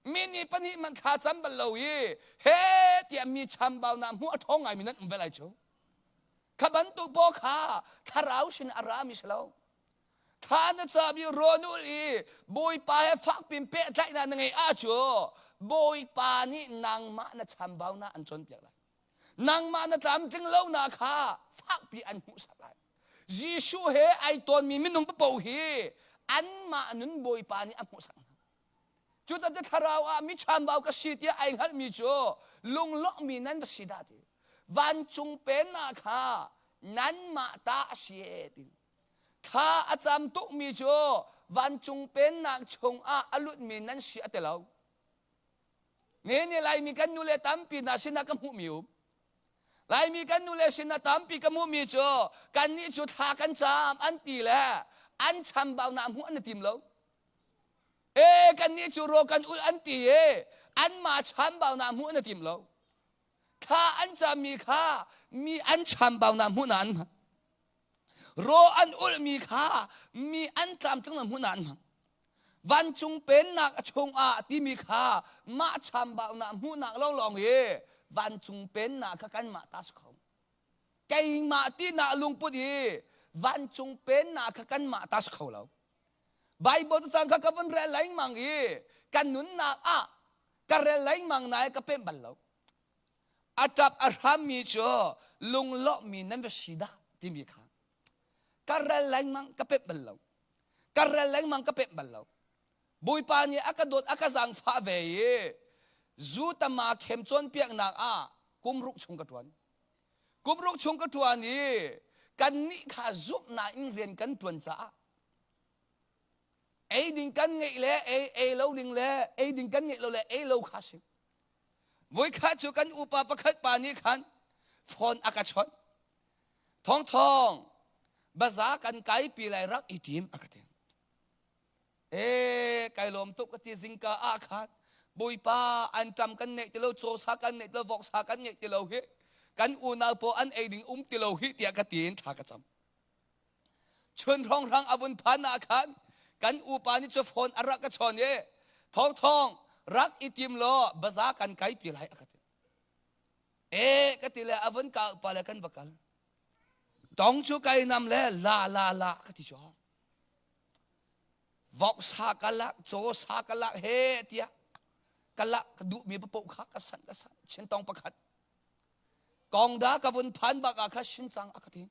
A: mi nih pahnih hmanh thla cam bal lo i he tiah mi chambaunak hmuh a ṭhawng ngaimi nan um ve lai cu. Kha bantuk paw kha thlarau sin a rami si lo. Thla na cami rawn ul i Bawipa he fakpin pehtlaihnak na ngeih ahcun Bawipa nih nangmah na chambaunak an cawnpiak lai. Nangmah na tlamtling lonak kha fakpi an hmuhsak lai. Jesuh he ai tawnmi minung paoh hi anmah nun Bawipa nih a hmuhsak hna. Cucaah thlarau ah mi chambau ka si tiah ai hngalhmi cu lunglawmhmi nan va si dah ti. Vancung pennak kha nanmah ta a si e ti. Thla a cam tukmi cu vancung pennak chungah a lutmi nan si a ti lo. Ne ne Laimi kan nule tampi hna sinah ka hmuhmi um. Laimi kan nule sinah tampi ka hmuhmi cu kannih cu thla kan cam an ti le an chambaunak hmuh an i tim lo. E kannih cu raw kan ulh an ti i anmah chambaunak hmuh an i tim lo. Thla an cammi kha mi an chambaunak hmuhnak an hmang. Raw an ulhmi kha mi an tlamtling hmun ah an hmang. Vancung pennak a chungah timi kha mah chambaunak hmuhnak lawnglawng hi vancung pennak kha kanmah ta si kho. Keimah tinak lungput hi vancung pennak kha kanmah ta si kho lo. Bible cang kha ka vun rel lengmang i kan nunnak ah ka rel lengmang nain ka pemh bal lo. A ṭap a hrammi cu lunglawmhmi nan va si dah timi kha ka rel lengmang ka pemh bal lo. Ka rel lengmang ka pemh bal lo. Bawipa nih a ka dawt a ka zaangfah ve i zu tama khem cawnpiaknak ah kum ruk chung ka ṭuan. Kum ruk chung ka ṭuan i kannih kha zumhnak in rian kan ṭuan caah ei ding kan ngeih le ei ei lo ding le ei ding kan ngeih lo le ei lo kha si. Voikhat cu kan upa pakhat pa nih khan phone a ka chawnh. Thawng thawng, baza kan kaipi lai rak i tim a ka ti. E kai lawm tuk ka ti zingka ah khan Bawipa an ṭam kan neih ti lo, cawsa kan neih ti lo, voksa kan ngeih ti lo hi kan unau pawl an ei ding um ti lo hi tiah ka ti in thla ka cam. Chun hrawnghrang a vun phan ah khan kan upa nih cu phone a rak ka chawn i thawng thawng rak i tim law baza kan kai pi lai a ka ti. E ka ti le a vun ka upa le kan va kal. Tong cu kai nam le la la la ka ti cu. Vok sa ka lak, caw sa ka lak he tiah ka lak ka duhmi papoh kha ka sanh ka sanh chintong pakhat. Kongda ka vun phan bak ah kha shincang a ka ti.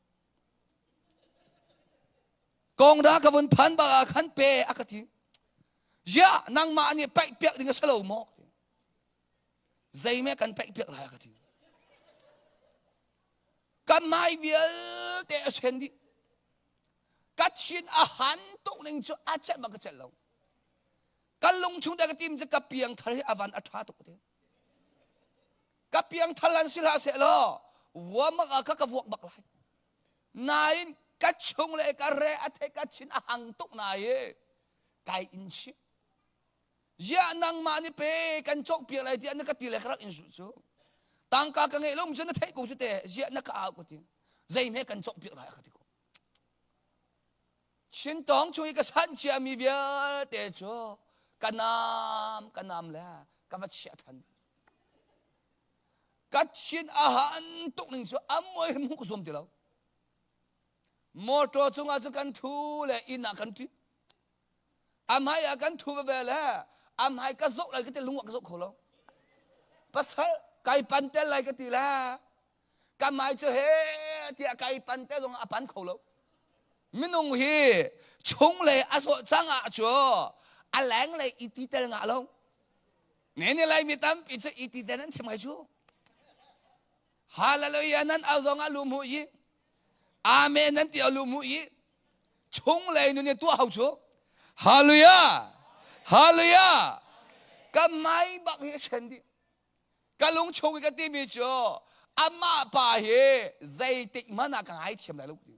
A: Kongda ka vun phan bak ah khan pe a ka ti. Ziah nangmah nih paih piak ding a si lo maw? Zeime kan paih piak lai a ka ti. Ka mai vialte a sen dih. Ka thin a han tuk ning cu a celh bak ka celh lo. Ka lung chung te ka tim cu ka piang thar hi a van a ṭha tuk te. Ka piang thar lan si hlah seh law vuamak ah kha ka vuak bak lai. Nain ka chung le ka re a thei ka thin a hang tuk na i kai in chim. Ziah nangmah nih pe kan cawkpiak lai tiah na ka ti le ka rak in zulh cu. Tangka ka ngeih lo cu na theih ko cu te ziah na ka au ka ti. Zeihme kan cawkpiak lai a ka ti ko. Chintawng chung i ka sanh ciami vialte cu ka nam ka nam le ka va chiah than. Ka thin a han tuk ning cu a muai hrim hmuh ka zuam ti lo. Motor cungah cu kan thu le inn ah kan ṭi. A hmai ah kan thu veve le a hmai ka zoh lai ka ti lung ah ka zoh kho lo. Pasal kai pan tel lai ka ti le ka hmai cu he tiah kai pan te zong a pan kho lo. Minung hi chunglei a zawh cang ah cu a lenglei i ti tel ngah lo. Ne ni lai mi tampi cu i ti tel an thiam ngai cu. Hallelujah nan au zong ah lu mu i Amen nan ti a lu mu i chunglei nun i tuah hau cu. Hallelujah! Hallelujah! Ka mai bak hi a chen dih. Ka lung chung i ka timi cu amah pa hi zeitik hmanh ah ka ngaithiam lai lo ka ti.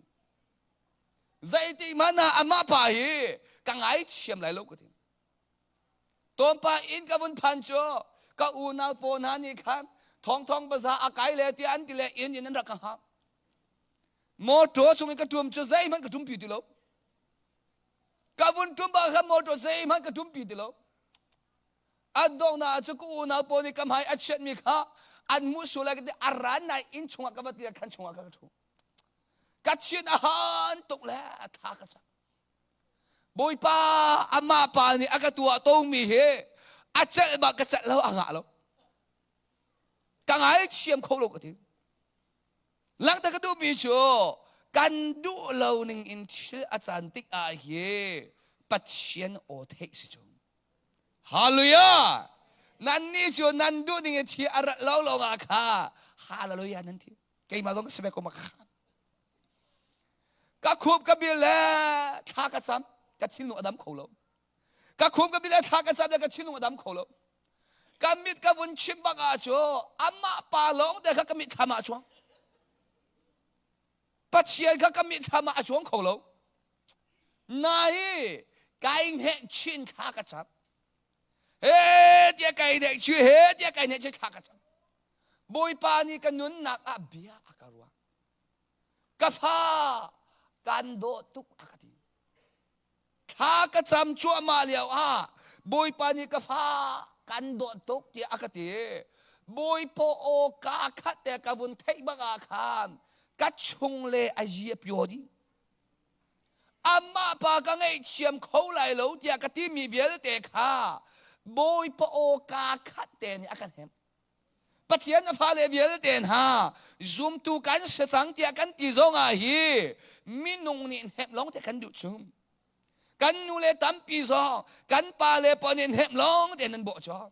A: Zeitik hmanh ah amah pa hi ka ngaithiam lai lo ka ti. Tawmpa inn ka vun phan cu ka unau pawl hna nih khan thongthong baza a kai le tiah an ti le inn in an rak ka hngak. Motor chung i ka tum cu zeihmanh ka tumpi ti lo. Ka vun tum bak khan motor zeihmanh ka tumpi ti lo. An donghnak ah cu ka unau pawl nih ka hmai a chiatmi kha an hmuh sual lai ka ti a ran nai inn chungah ka va ti khan chungah ka ka ṭhu. Ka thin a han tuk le a tha ka cam. Bawipa amah pa nih a ka tuah tomi hi a celh bak ka celh lo a ngah lo. Ka ngaithiam kho lo ka ti. Langhter ka duhmi cu kan duh lo ning in thil a caan tik ah hi Pathian aw theih si cu. Hallelujah! Nannih cu nan duh ning in thi a rat lo lawngah kha hallelujah nan ti. Keimah zong ka si ve ko ma kha. Ka khup ka bil le thla ka cam ka thinlung a dam kho lo. Ka khup ka bil le thla ka cam le ka thinlung a dam kho lo. Ka mit ka vun chim bak ah cu amah pa lawng te kha ka mit thlam ah a chuang. Pathian kha ka mit thlam ah a chuang kho lo. Nai kai hne chin thla ka cam. He tiah kai nek chu he tiah kai nek chu thla ka cam. Bawipa nih ka nunnak ah bia a ka ruah. Ka fa kan dawh tuk a ka ti. Thla ka cam cuahmah lio ah Bawipa nih ka fa kan dawt tuk tiah a ka ti. Bawipa aw ka khat te ka vun theih bak ah khan ka chung le a yi a pio dih. Amah pa ka ngaihthiam kho lai lo tiah ka timi vialte kha Bawipa aw ka khat te nih a ka hnemh. Pathian a fale vialte hna zumtu kan si cang tiah kan ti zong ah hi minung nih hnemh lawng te kan duh chung. Kan nu le tampi zong kan pa le pa nih hnemh lawng te nan bawh cawk.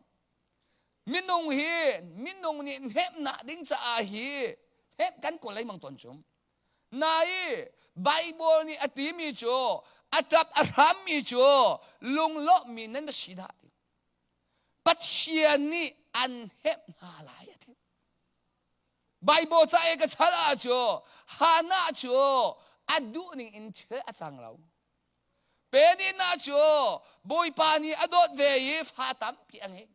A: Minung hi minung nih hnemhnak ding caah hi hnemh kan kawl lengmang tawn chung. Nai Bible nih a timi cu a ṭap a hrammi cu lunglawmhmi nan va si dah ti. Pathian nih an hnemh hna lai a ti. Bible ca i ka chal ah cu Hannah cu a duh ning in thil a cang lo. Penina cu Bawipa nih a dawt ve i fa tampi a ngei.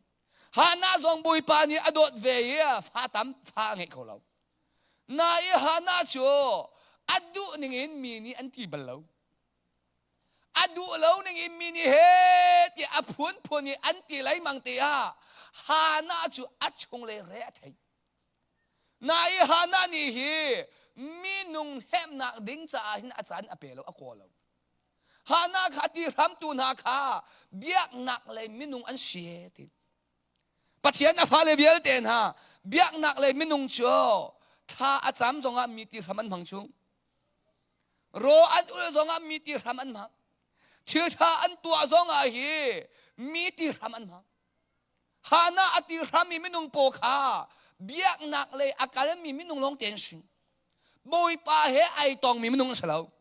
A: Hannah zong Bawipa nih a dawt ve i fa tam fa a ngei kho lo. Nai Hannah cu a duh ning in mi nih an ti bal lo. A duh lo ning in mi nih he tiah a phunphun i an ti lengmang te ah Hannah cu a chunglei re a thei. Nai Hannah nih hi minung hnemhnak ding caah hin a caan a pe lo, a kawl lo. Hannah kha ti hramtu hna kha biaknak lei minung an si ti. Pathian a fale vialte hna biaknak lei minung cu thla a cam zongah mi ti hram an hmang chung. Ro an ul zongah mi ti hram an hmang. Thil ṭha an tuah zongah hi mi ti hram an hmang. Hannah a ti hram i minung paw kha biaknak lei a kalmi minung lawng te an si. Bawipa he ai tongmi minung an si lo.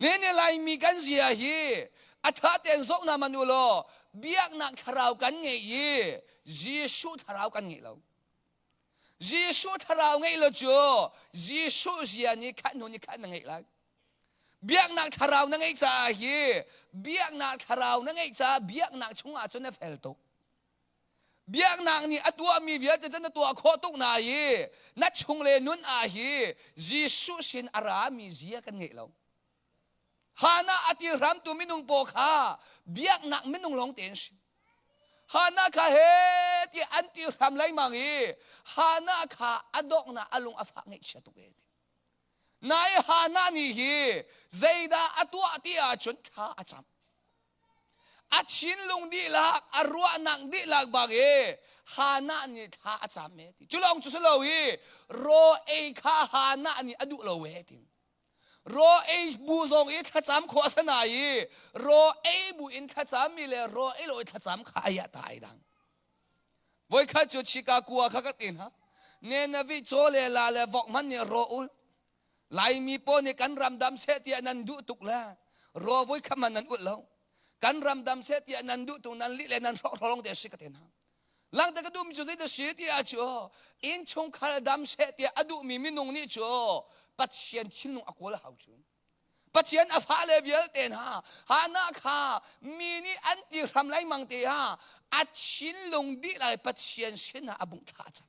A: Ne ne Laimi kan zia hi a ṭha tein zoh na man u law biaknak thlarau kan ngei i Jesuh thlarau kan ngei lo. Jesuh thlarau ngeih lo cu Jesuh zia nih khat hnu ni khat na ngeih lai. Biaknak thlarau na ngeih caah hi biaknak thlarau na ngeih caah biaknak chungah cun na fel tuk. Biaknak nih a tuahmi vialte cu na tuah khawh tuk na i na chung le nun ah hi Jesuh sin a rami zia kan ngeih lo. Hannah a ti hramtu minung paw kha biaknak minung lawng te an si. Hannah kha he ti an ti hram lengmang i Hannah kha a donghnak a lung a fah ngaihchia tuk e ti. Nai Hannah nih hi zeidah a tuah ti ahcun thla a cam. A thinlung dihlak, a ruahnak dihlak bak i Hannah nih thla a cam e ti. Cu lawng cu si lo i raw ei kha Hannah nih a duh lo e ti. Raw ei bu zong i thlacam khawh a si na i raw ei bu in thlacam mi le raw ei lo i thlacam kha ai ah ta ai dang. Voikhat cu Chicago ah kha ka ti hna. Ne na vi chaw le la le vok hmanh nih raw ul. Laimi pawl nih kan ram dam seh tiah nan duh tuk le raw voi khat hmanh nan ulh lo. Kan ram dam seh tiah nan duh tuk nan lih le nan hrawk hrawng te si ka ti hna. Langter ka duhmi cu zeidah si ti ah cu innchungkhar dam seh tiah a duhmi minung nih cu Pathian thinlung a kawl a hau cu. Pathian a fale vialte hna Hannah kha mi nih an ti hram lengmang te ah a thinlung dihlak Pathian sinah a bungh thla a cam.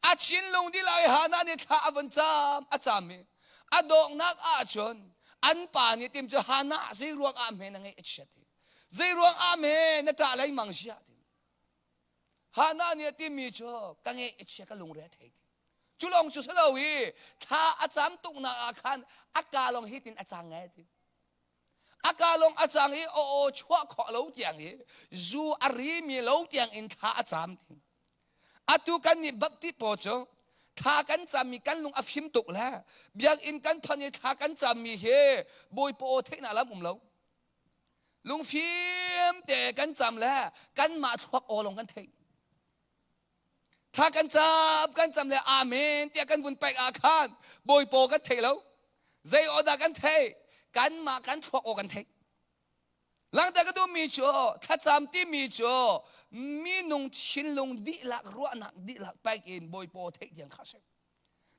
A: A thinlung dihlak i Hannah nih thla a vun cam a cam i a donghnak ahcun an pa nih tim cu Hannah zei ruang ah hme na ngeih a chiat hi zei ruang ah hme na ṭah lengmang siah ti Hannah nih a timi cu ka ngeih a chia ka lungre a thei ti cu lawng cu si lo i thla a cam tuknak ah khan a ka lawng hi tin a cang ngai ti a ka lawng a cang i aw aw chuah khawh lo tiang i zu a rimi lo tiang in thla a cam ti atu kan nih baptist pawl cu thla kan cammi kan lung a fim tuk le biakinn kan phanh i thla kan cammi hi bawipa aw theihnak lam um lo lungfim te kan cam le kanmah thluak aw lawng kan theih Thla kan cam kan cam le amen tiah kan vun paih ah khan bawipaw kan thei lo. Zei aw dah kan thei? Kanmah kan thluak aw kan thei. Langter ka duhmi cu thlacam timi cu minung thinlung dihlak ruahnak dihlak paik in bawipaw theih tiang kha si.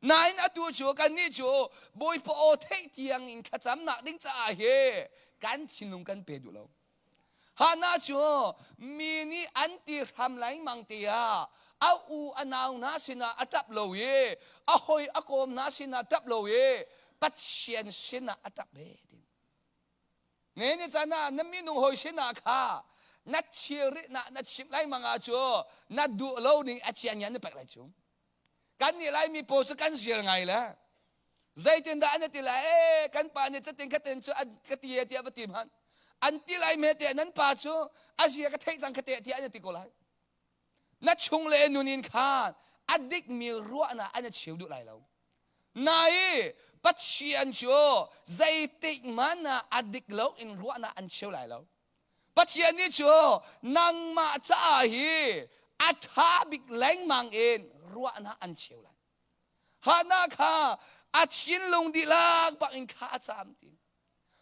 A: Nain atu cu kannih cu bawipa aw theih tiang in thlacamnak ding caah hi kan thinlung kan pe duh lo. Hannah cu mi nih an ti hram lengmang tiah a u a nau hna sinah a ṭap lo i a hawi a kawm hna sinah ṭap lo i Pathian sinah a ṭap ve ti. Ne ni caan ah na minung hawi sinah kha na thilri na na chimh lengmang ah cu na duh lo ning a cian ngian na pek lai cu. Kan nih Laimi pawl cu kan zir ngai le zeitindah an ti lai ee kan pa nih catin khatin cu an ka ti e tiah va ti hmanh an ti lai me te nan pa cu a zia ka theih cang ka te tiah an ti ko lai na chung le nun in khan a dikmi ruahnak an cheu duh lai lo nai Pathian cu zeitik hmanh ah a dik lo in ruahnak an cheu lai lo Pathian nih cu nangmah caah hi a ṭha bik lengmang in ruahnak an cheu lai. Hannah kha a thinlung dihlak bak in thla a cam ti.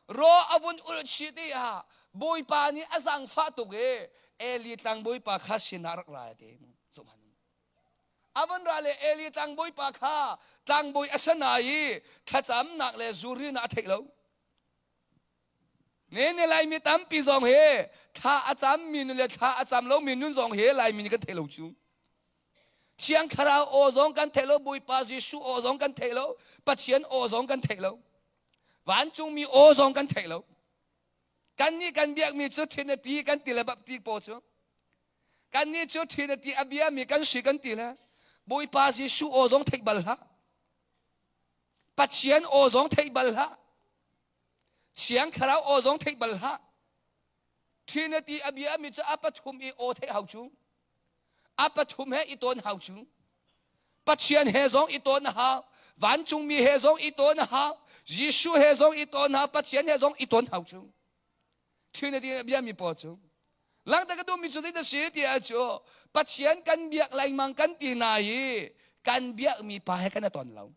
A: Raw a vun ulh chih ti ah Bawipa nih a zaangfah tuk i Eli tlang Bawipa kha sinah rak ra ti. A vun ra le Eli tlang Bawipa kha tlangbawi a sana i thlacamnak le zurina a theih lo. Ne ne Laimi tampi zong hi thla a cammi nun le thla a cam lomi nun zong hi Laimi nih kan theih lo cu. Thiang Thlarau aw zong kan theih lo, Bawipa Jesuh aw zong kan theih lo, Pathian aw zong kan theih lo, vancungmi aw zong kan theih lo. Kannih kan biakmi cu Trinity kan ti le Baptist pawl cu. Kannih cu Trinity a biami kan si kan ti le Bawipa Jesuh aw zong theih bal hlah. Pathian aw zong theih bal hlah. Thiang Thlarau aw zong theih bal hlah. Trinity a bia mi cu a pathum i aw theih hau cu. A pathum he i tawn hau cu. Pathian he zong i tawn hau. Vancungmi he zong i tawn hau. Jesuh he zong i tawn hau. Pathian he zong i tawn hau cu. Trinity a bia mi pawl cu. Langta ka duhmi cu zeidah si ti ah cu Pathian kan biak lengmang kan ti na i kan biakmi pa he kan i ton lo.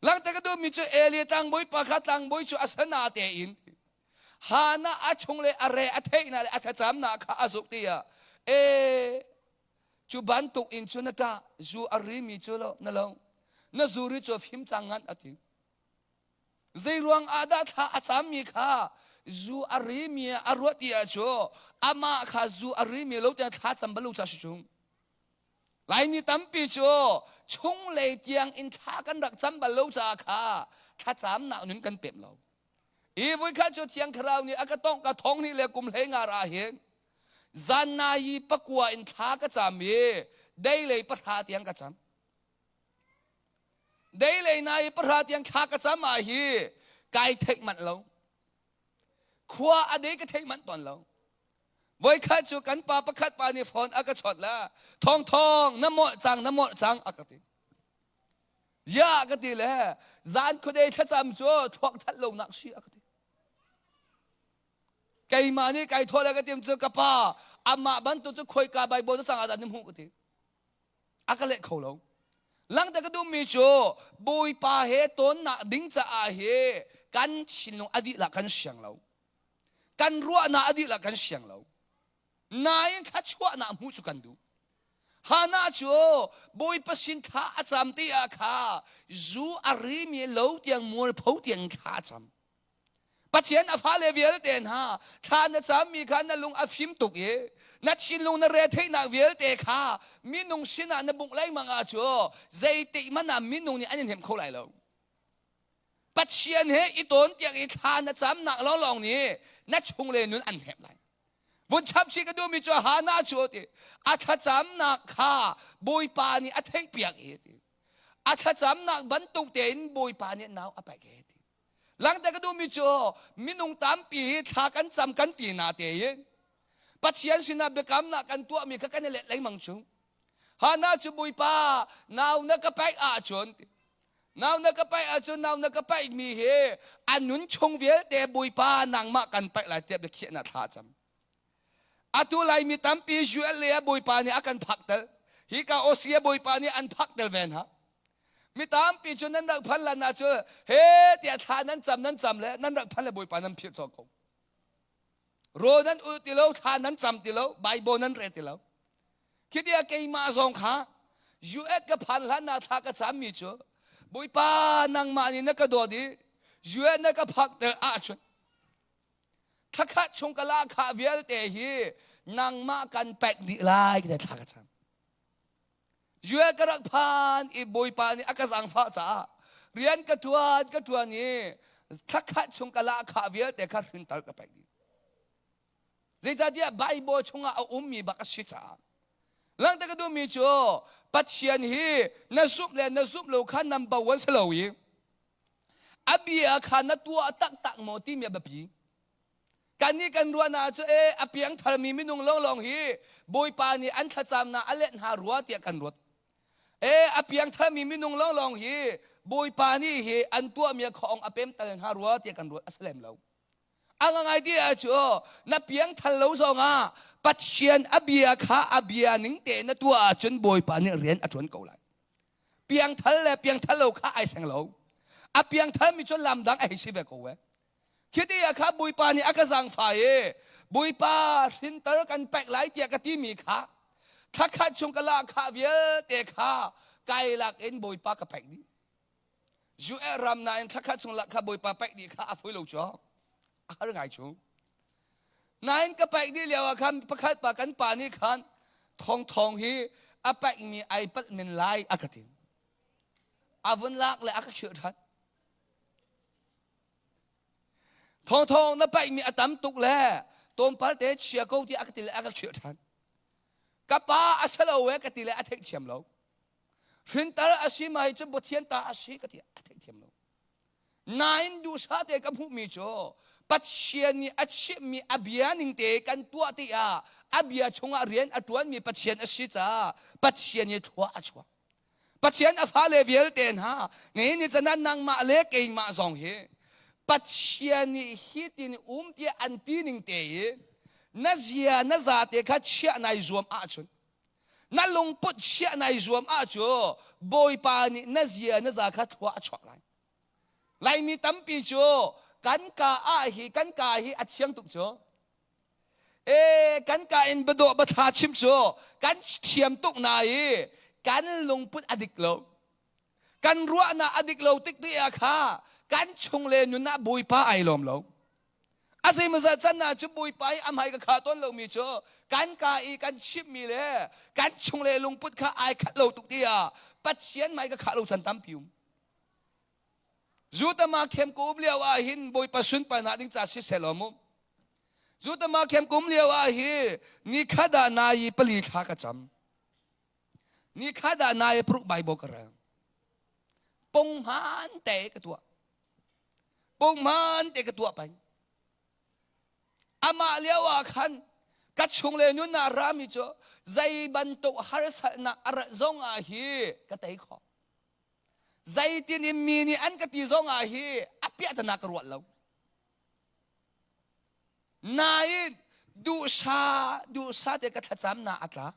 A: Langta ka duhmi cu Eli tlangbawi pa kha tlangbawi cu a sana tein Hana a chung le a re a theihnak le a thlacamnak kha a zuk tiah e cu bantuk in cu na ṭah zu a rimi cu lo na lo na zuri cu fim cang ngan a ti zei ruang ah dah thla a cammi kha zu a rimi a ruat i ah cu amah kha zu a rimi lo tiang thla cam balu cha si chung Laimi tampi cu chunglei tiang in thla kan rak cam bal lo caah kha thlacamnak nun kan pem lo. I voikhat cu Thiang Thlarau nih a ka tongh ka thong hnih le kum hlei nga ra hin zan na yi pakua in thla ka cam i deilei pahra tiang ka cam. Deilei na i pahra tiang thla ka cam ah hi kai theih manh lo. Khua a dei ka theih manh tawn lo. Voikhat cu kan pa pakhat pa nih phone a ka chawt la thong thong na mawh cang na mawh cang a ka ti. Ya ka ti le zan khuadei thlacam cu thluak that lo nak si a ka ti. Keimah nih kai thawh le ka tim cu ka pa amah bantuk cu khoika Bible na cang ah dah na hmuh ka ti. A ka leh kho lo. Langta ka duhmi cu Bawipa he tawnnak ding caah hi kan thinlung a dihlak kan siang lo. Kan ruahnak a dihlak kan siang lo. Nain thluachuahnak hmuh cu kan duh. Hannah cu Bawipa sin thla a cam ti ah kha zu a rimi lo tiang mualpho tiang thla a cam. Pathian a fale vialte hna thla na cammi kha na lung a fim tuk i na thinlung na retheihnak vialte kha minung sinah na bungh lengmang ah cu zeitik hmanh ah minung nih an in hnem kho lai lo. Pathian he i tawn tiang i thla na camnak lawnglawng nih na chungle nun an hnemh lai. Vun chap chih ka duhmi cu Hannah cu ti a thlacamnak kha Bawipa nih a theihpiak i ti a thlacamnak bantuk tein Bawipa nih nau a pek i ti Langhter ka duhmi cu minung tampi hi thla kan cam kan ti na tein Pathian sinah biakamnak kan tuahmi kha kan i let lengmang cu. Hannah cu Bawipa nau na ka paih ahcun nau na ka paih ahcun nau na ka paihmi hi a nun chung vialte Bawipa nangmah kan paih lai tiah biakhiahnak thla a cam. Atu Laimi tampi ULA Bawipa nih a kan phak tel. Hika Australia Bawipa nih an phak tel ve hna. Mi tampi cu nan rak phan lan ah cu he tiah thla nan cam nan cam le nan rak phan le Bawipa nan philh cawk ko. Rawl nan ul ti lo, thla nan cam ti lo, Bible nan rel ti lo. Khi tiah keimah zong kha US ka phan hlan ah thla ka cammi cu Bawipa nangmah nih na ka dawt i US na ka phak tel ahcun Thlakhat chung ka lahkhah vialte hi nangmah kan pek dih lai ti thla ka cam. Juel ka rak phan i Bawipa nih a ka zaangfah caah rian ka ṭuan ka ṭuan i thlakhat chung ka lahkhah vialte kha hrintal ka pek dih. Zeicahtiah Bible chungah a ummi bak a si caah. Langhter ka duhmi cu Pathian hi na zumh le na zumh lo kha number one si lo i A bia kha na tuah taktak maw timi a biapi. Kannih kan ruahnak cu e a piangtharmi minung lawnglawng hi Bawipa nih an thlacamnak a let hna rua tiah kan ruat. E a piangtharmi minung lawnglawng hi Bawipa nih hi an tuahmi a khaong a pemtal hna rua tiah kan ruat a si lem lo. A ngai ti ah cu na piangthar lo zongah Pathian a bia kha a bia ning te na tuah ahcun Bawipa nih rian a ṭuan ko lai. Piangthar le piangthar lo kha ai seng lo. A piangthar mi cu lam dang a hei si ve ko e. Khi ti ah kha Bawipa nih a ka zaangfah i Bawipa hrinter kan pek lai tiah ka timi kha thlakhat chung ka lahkhah vialte kha kai lak in Bawipa ka pek dih. US ram nain thlakhat chung lahkhah Bawipa pek dih kha a fawi lo cu. A har ngai cu. Nain ka paih dih lio ah khan pakhat pa kan pa nih khan thong thong hi a paihmi ai palh men lai a ka ti. A vun lak le a ka khirh ṭhan. Thong thong na paihmi a tam tuk le tlawmpal te chia ko ti a ka ti le a ka khirh ṭhan. Ka pa a si lo e ka ti le a theihthiam lo. Hrintar a si ma hi cu Pathian ta a si ka ti a theihthiam lo. Nain duhsah te ka hmuhmi cu Pathian nih a chimhmi a bia ning te kan tuah tiah a bia chungah rian a ṭuanmi Pathian a si caah Pathian i thlua a chuak. Pathian a fale vialte hna nihin ni can ah nangmah le keimah zong hi Pathian nih hitin um tiah an ti ning te i na zia na za te kha chiah nai zuam ahcun na lungput chiah nai zuam ahcu Bawipa nih na zia na za kha thlua a chuak lai. Laimi tampi cu kan ka ah hi kan ka hi a thiang tuk cu. E kan ka in badawh bathla chim cu kan thiam tuk na i kan lungput a dik lo. Kan ruahnak a dik lo tik ti ah kha kan chung le nun ah Bawipa ai lawm lo. A zeimawzat can ah cu Bawipa i a hmai ka khah tawn lomi cu kan ka i kan chimmi le kan chung le lungput kha ai khat lo tuk tiah Pathian hmai ka khah lo can tampi um. Zutama khem ka um lio ah hin Bawipa sunparnak ding ca si selaw mu. Zutama khem ka um lio ah hi ni khat ah nai pali thla ka cam. Ni khat ah nai pruk Bible ka rel. Punghman te ka tuah. Punghman te ka tuah peng. Amah lio ah khan ka chung le nun ah rami cu zei bantuk harsatnak a rat zong ah hi ka tei khawh. Zeitin in mi nih an ka ti zong ah hi a piahtana ka ruat lo. Nain duhsa duhsa te ka thlacam na a tla.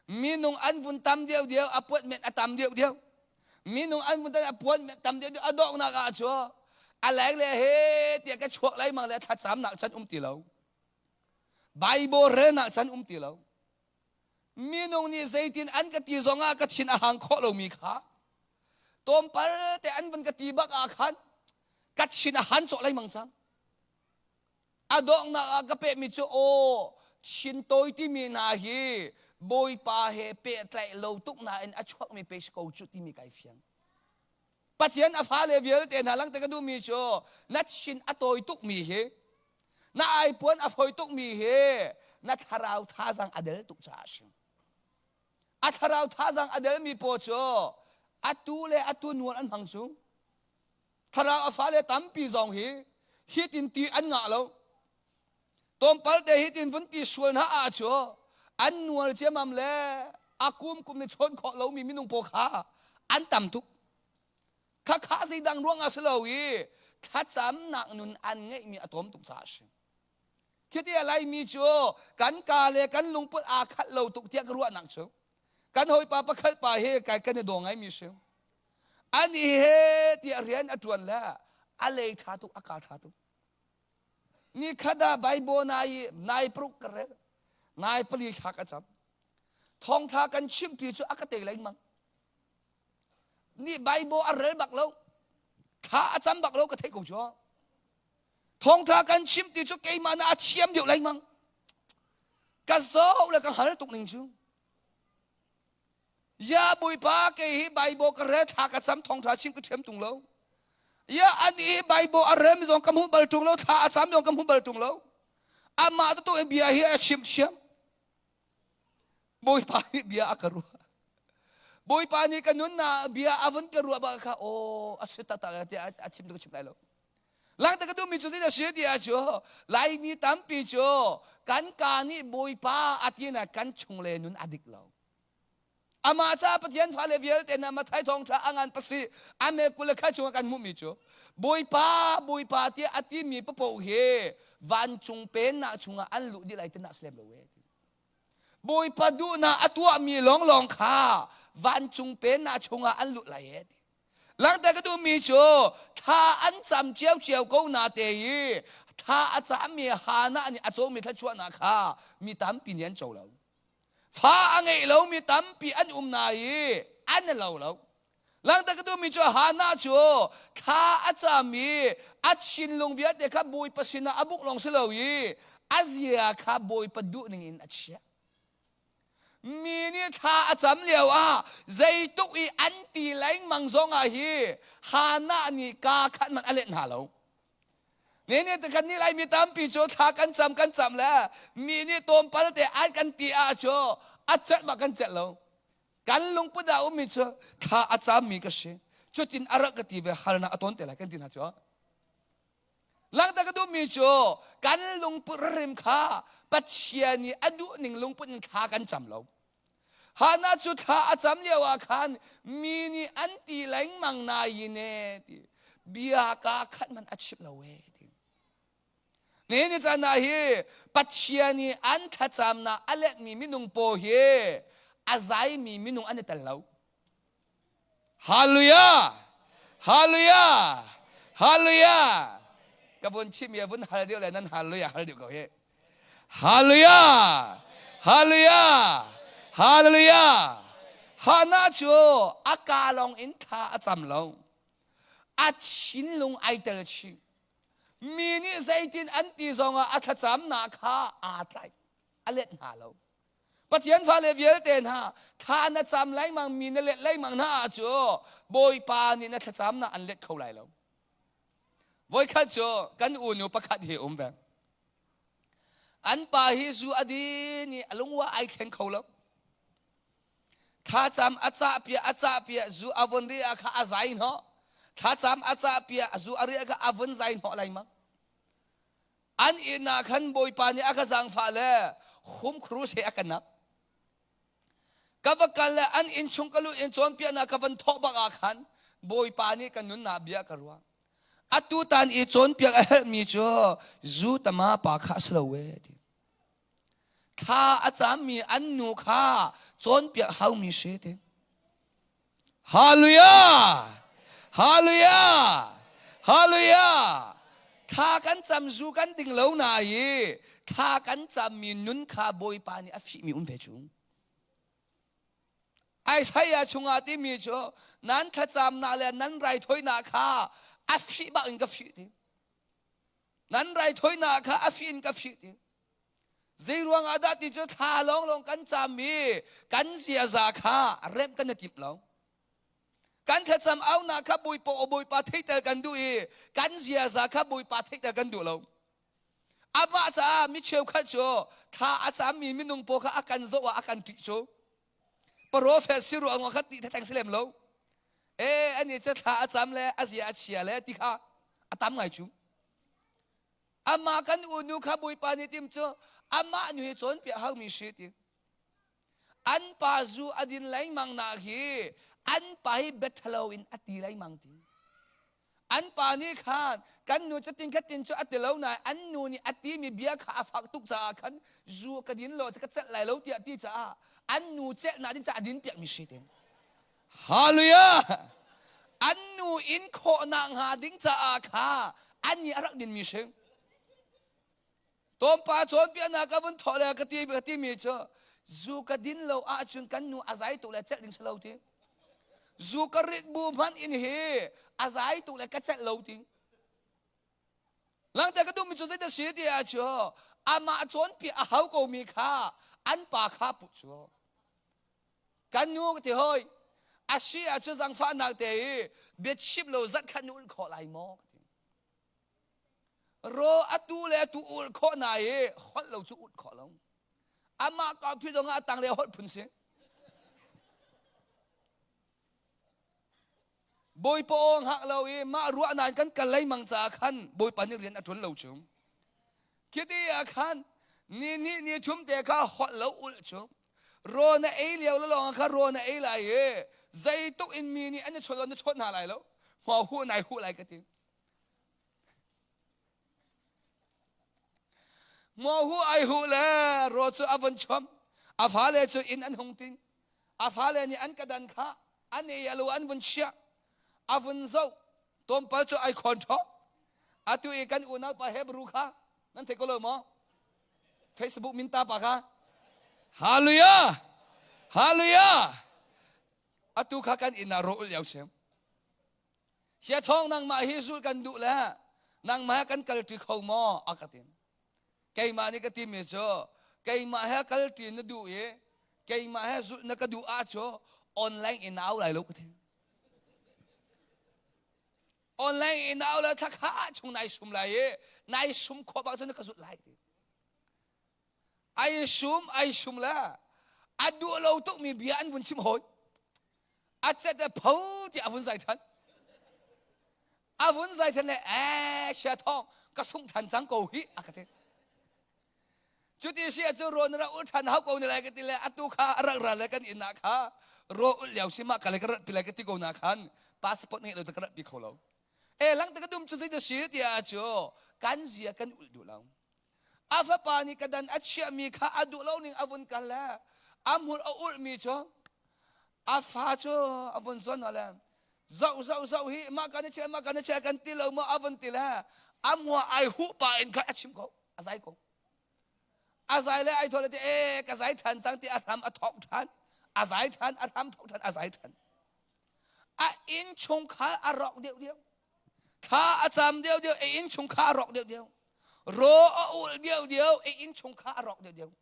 A: Minung an vun tam deuh deuh a puat met a tam deuh deuh. Minung an vun tam a puat met tam deuh deuh a donghnak ah cu a leng le he tiah ka chuak lai mang le thlacam nak chan um ti lo. Bible relnak chan um ti lo. Minung nih zeitin an ka ti zongah ka thin a hang khawh lomi kha tlawmpal te an vun ka ti bak ah khan ka thin a han cawh lengmang cang. A donghnak ah ka pehmi cu aw thin tawi timi hna hi Bawipa he pehtlaih lo tuk nain a chuakmi pe si ko cu timi kai fiang. Pathian a fale vialte hna langte ka duhmi cu na thin a tawi tukmi hi na aipuan a fawi tukmi hi na thlarau thazang a del tuk caah a si. A thlarau thazang a delmi paw cu atu le atu nual an hmang cu. Thlarau a fale tampi zong hi hitin ti an ngah lo. Tlawmpal te hitin vun ti sual hna ah cu an nual ciamam le a kum kum ni chawn khawh lomi minung paw kha an tam tuk. Khakha zeidang ruang ah si lo i thlacamnak nun an ngeihmi a tlawm tuk caah a si. Khiti a Laimi cu kan ka le kan lungput aa khat lo tuk tiah ka ruahnak cu kan hawipa pakhat pa he kai kan i daw ngaimi si. Ani he tiah rian a ṭuan le a lei ṭha tuk a ka ṭha tuk. Ni khat ah Bible nai nai paruk ka rel. Nai pali thla ka cam. Thawngtha kan chimh ti cu a ka te lengmang. Ni Bible a rel bak lo. Thla a cam bak lo ka theih ko cu. Thawngtha kan chimh ti cu keimah na a thiam deuh lengmang. Ka zoh le ka hal tuk ning cu. Ya Bawipa kei hi Bible ka rel thla ka cam thawngtha chim ka thiam tung lo. Ya an i Bible a rel mi zong ka hmuh bal tung lo thla a cam zong ka hmuh bal tung lo. Amah tu tu bia hi a chim thiam. Bawipa nih bia a ka ruah. Bawipa nih ka nunnak bia a vun ka ruah bak kha aw a si taktak tiah a chim tu ka chim lai lo. Langta ka duhmi cu zeidah si ti ah cu Laimi tampi cu kan ka nih Bawipa a ti na kan chung le nun a dik lo. Amah caah Pathian fale vialte hna Mathai thawngṭha a ngan pasi a me kul le khat chungah kan hmuhmi cu Bawipa Bawipa tiah a timi papoh hi vancung pennak chungah an luh dih lai tinak si lem lo e. Bawipa duhnak a tuahmi lawnglawng kha vancung pennak chungah an luh lai e. Langhter ka duhmi cu thla an cam ciocio ko na te i thla a cammi Hannah nih a cawmi thluachuahnak kha mi tampi nih an co lo. Fa a ngeih lomi tampi an um na i an i lo lo. Langhter ka duhmi cu Hannah cu thla a cam i a thinlung vialte kha Bawipa sinah a buk lawng si lo i a zia kha Bawipa duh ning in a chiah. Mi nih thla a cam lio ah zeituk i an ti lengmang zong ah hi Hannah nih kaa khat man a let hna lo. Ne ne te kan nih Laimi tampi cu thla kan cam kan cam le mi nih tawmpal te an kan ti ah cu a celh ma kan celh lo. Kan lungput ah ummi cu thla a cammi ka si. Cutin a rak ka ti ve harnak a tawn te lai kan ti hna cu. Langhter ka duhmi cu kan lungput rim kha Pathian nih a duh ning lungput in thla kan cam lo. Hannah cu thla a cam lio ah khan mi nih an ti lengmang nain e ti bia ka khat man a chim lo e ti. Nihin ni caan ah hi Pathian nih an thlacamnak a letmi minung paw hi a zaimi minung an i tel lo. Hallelujah! Hallelujah! Hallelujah! Ka vun chim i vun hal deuh le nan hallelujah hal deuh ko hi. Hallelujah! Hallelujah! Hallelujah! Hannah cu a ka lawng in thla a cam lo. A thinlung ai tel chih. Mi nih zeitin an ti zongah a thlacamnak kha aa tlaih. A let hna lo. Pathian fale vialte hna thla na cam lengmang mi na let lengmang hna ah cu Bawipa nih na thlacamnak an let kho lai lo. Voikhat cu kan unu pakhat hi um ve. An pa hi zu a din i a lungwa ai thleng kho lo. Thlacam a cah piah a cah piah zu a vun ri ah kha a zai hnawh. Thlacam a cah piah zu a riah kha a vun zai hnawh lengmang. An inn ah khan Bawipa nih a ka zaangfah le hum krus he a ka nak. Ka va kal le an inn chung ka luh in cawnpiaknak ka van thawh bak ah khan Bawipa nih ka nunnak bia ka ruah. Atu tan i cawnpiak a herhmi cu zu tama pa kha a si lo e ti. Thla a cammi an nu kha cawnpiak haumi si ti. Hallelujah! Hallelujah! Hallelujah! Thla kan cam zu kan ding lo na i thla kan cammi nun kha Bawipa nih a fihmi um ve cu. Isaiah chungah timi cu nan thlacamnak le nan raithawinak kha a fih bak in ka fih ti. Nan raithawinak kha a fih in ka fih ti. Zei ruangah dah ti cu thla lawnglawng kan cam i kan ziaza kha remh kan i timh lo. Kan thlacam aunak kha Bawipa aw Bawipa theihter kan duh i kan ziaza kha Bawipa theihter kan duh lo. Amah caah mi cheukhat cu thla a cammi minung pawl kha a kan zoh ah a kan ṭih cu. Profet si ruang kha ti theng si lem lo. E ani cu thla a cam le a zia a chia le ti kha a tam ngai cu. Amah kan unu kha Bawipa nih tim cu amah nu hi cawnpiak haumi si ti. An pa zu a din lengmang nak hi an pa hi biathalo in a ti lengmang ti. An pa nih khan kan nu cu tin khat tin cu a ti lo nain an nu nih a timi bia kha a fak tuk caah khan zu ka din lo ka celh lai lo tiah ti caah an nu celhnak ding caah a din piakmi si ti. Hallelujah! An nu in khawhnak hnga ding caah kha an nih a rak dinmi si. Tawmpa cawnpiaknak ka vun thawh le ka ti ka timi cu zu ka din lo ahcun kan nu a zai tuk le celh ding si lo ti. Zu ka rit bu hmanh in hi a zai tuk le ka celh lo ti. Langter ka duhmi cu zeidah si ti ah cu amah cawnpiak a hau komi kha an pa kha puh cu. Kan nu ka ti hoi a si ah cu zangfahnak te i biachim lo zat khat na ulh khawh lai maw ka ti. Ro atu le atu ulh khawh na i holh lo cu ulh khawh lo. Amah kau phi zong ah a tang le holh phun si. Bawipa aw hngak lo i mah ruahnak kan kal lengmang caah khan Bawipa nih rian a ṭuan lo cu. Khiti ah khan ni hnih ni thum te kha holh lo ulh cu. Rawl na ei lio le lawng kha rawl na ei lai i zeituk in mi nih an i chawnh na chawnh hna lai lo. Hma hu nai hu lai ka ti. Hma hu ai hu le rawl cu a vun chom. A fale cu inn an hung ting. A fale nih an ka dan kha an ei a lu an vun chiah. A vun zoh. Tlawmpal cu ai khawn ṭhaw. Atu i kan unau pa Hebrew kha nan thei ko lo maw? Facebook minta pa kha. Hallelujah! Hallelujah! Atu kha kan inn ah rawh lio si. Sia thawng nangmah hi zul kan duh le nangmah kan kalṭi kho maw? A ka ti. Keimah nih ka timi cu keimah he kalṭi na duh i keimah he zulh na ka duh ah cu online in na au lai lo ka ti. Online in na au le thla chung nai sum lai i nai sum khawh bak cun na ka zulh lai ti. Ai sum ai sum le a duh lo tukmi bia an vun chim hawi. A cet le pho ti a vun zai ṭhan. A vun zai than le ee sia thawng ka sung than cang ko hi a ka ti. Cuti si cu rawn ra ul than hau ko ne lai ka ti le atu kha a rak ra le kan inn ah kha ro ul lio si ma ka le ka rat pi lai ka ti ko na khan passport ngeih lo cu ka rat pi kho lo. E lang te ka dum cu zei da si tiah cu kan zia kan ul duh lo. A fapa nih ka dan a chiahmi kha a duh lo ning a vun kal le a hmur a ulhmi cu a fa cu a vun zawn le zoh zoh zoh hi mah kan i chiah mah kan i chiah kan ti lo maw a vun ti le a mua ai huh pa in kha a chim ko a zai ko a zai le ai thawh le ti e ka zai ṭhan cang ti a hram a thawk ṭhan a zai ṭhan a hram thawk ṭhan a zai ṭhan a inn chungkhar a rawk deuh deuh thla a cam deuh deuh a inn chungkhar a rawk deuh deuh ro a ulh deuh deuh a inn chungkhar a rawk deuh deuh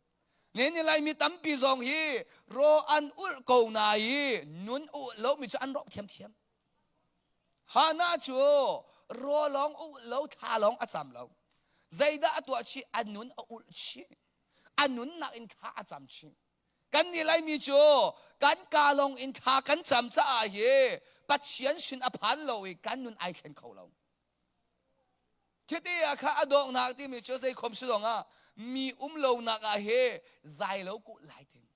A: ne ni laimi tampi zong hi ro an ulh ko na i nun ulh lomi cu an rawk thiamthiam Hannah cu ro lawng ulh lo thla lawng a cam lo zeidah a tuah chih a nun a ulh chih a nunnak in thla a cam chih Kan nih Laimi cu kan kaa lawng in thla kan cam caah hi Pathian sin a phan lo i kan nun ai thlen kho lo. Khiti ah kha a dawknak timi cu zei khom si zong ah mi um lonak ah hi zai lo ku lai ting.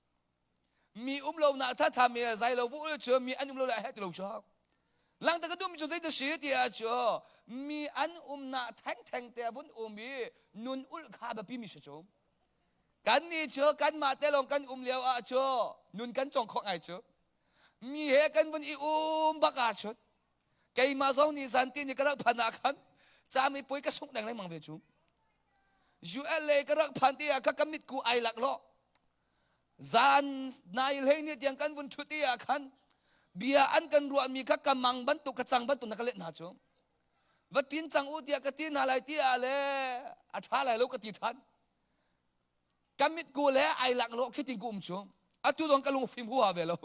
A: Mi um lonak thatha mi zai lo vu cu mi an um lo lai he ti lo cu. Langta ka dum cu zei da si ti ah cu mi an umnak theng theng te vun um i nun ul kha biapi mi si cu. Kannih cu kanmah te lawng kan um lio ah cu nun kan cawng khawh ngai cu. Mi he kan vun i um bak ahcun keimah zong nih zanti ni ka rak phan ah khan cami puai ka sungh deng lengmang ve cu. ULA ka rak phan ti ah kha ka mitku ai lak lo. Zan nai hlei ni tiang kan vun thut i ah khan bia an kan ruahmi kha ka mang bantuk ka cang bantuk na ka let hna cu. Va tin cang u tiah ka ti hna lai ti ah le a ṭha lai lo ka ti ṭhan. Ka mitku le ai lak lo khi tin ku um cu. Atu dong ka lung fim huha ve lo.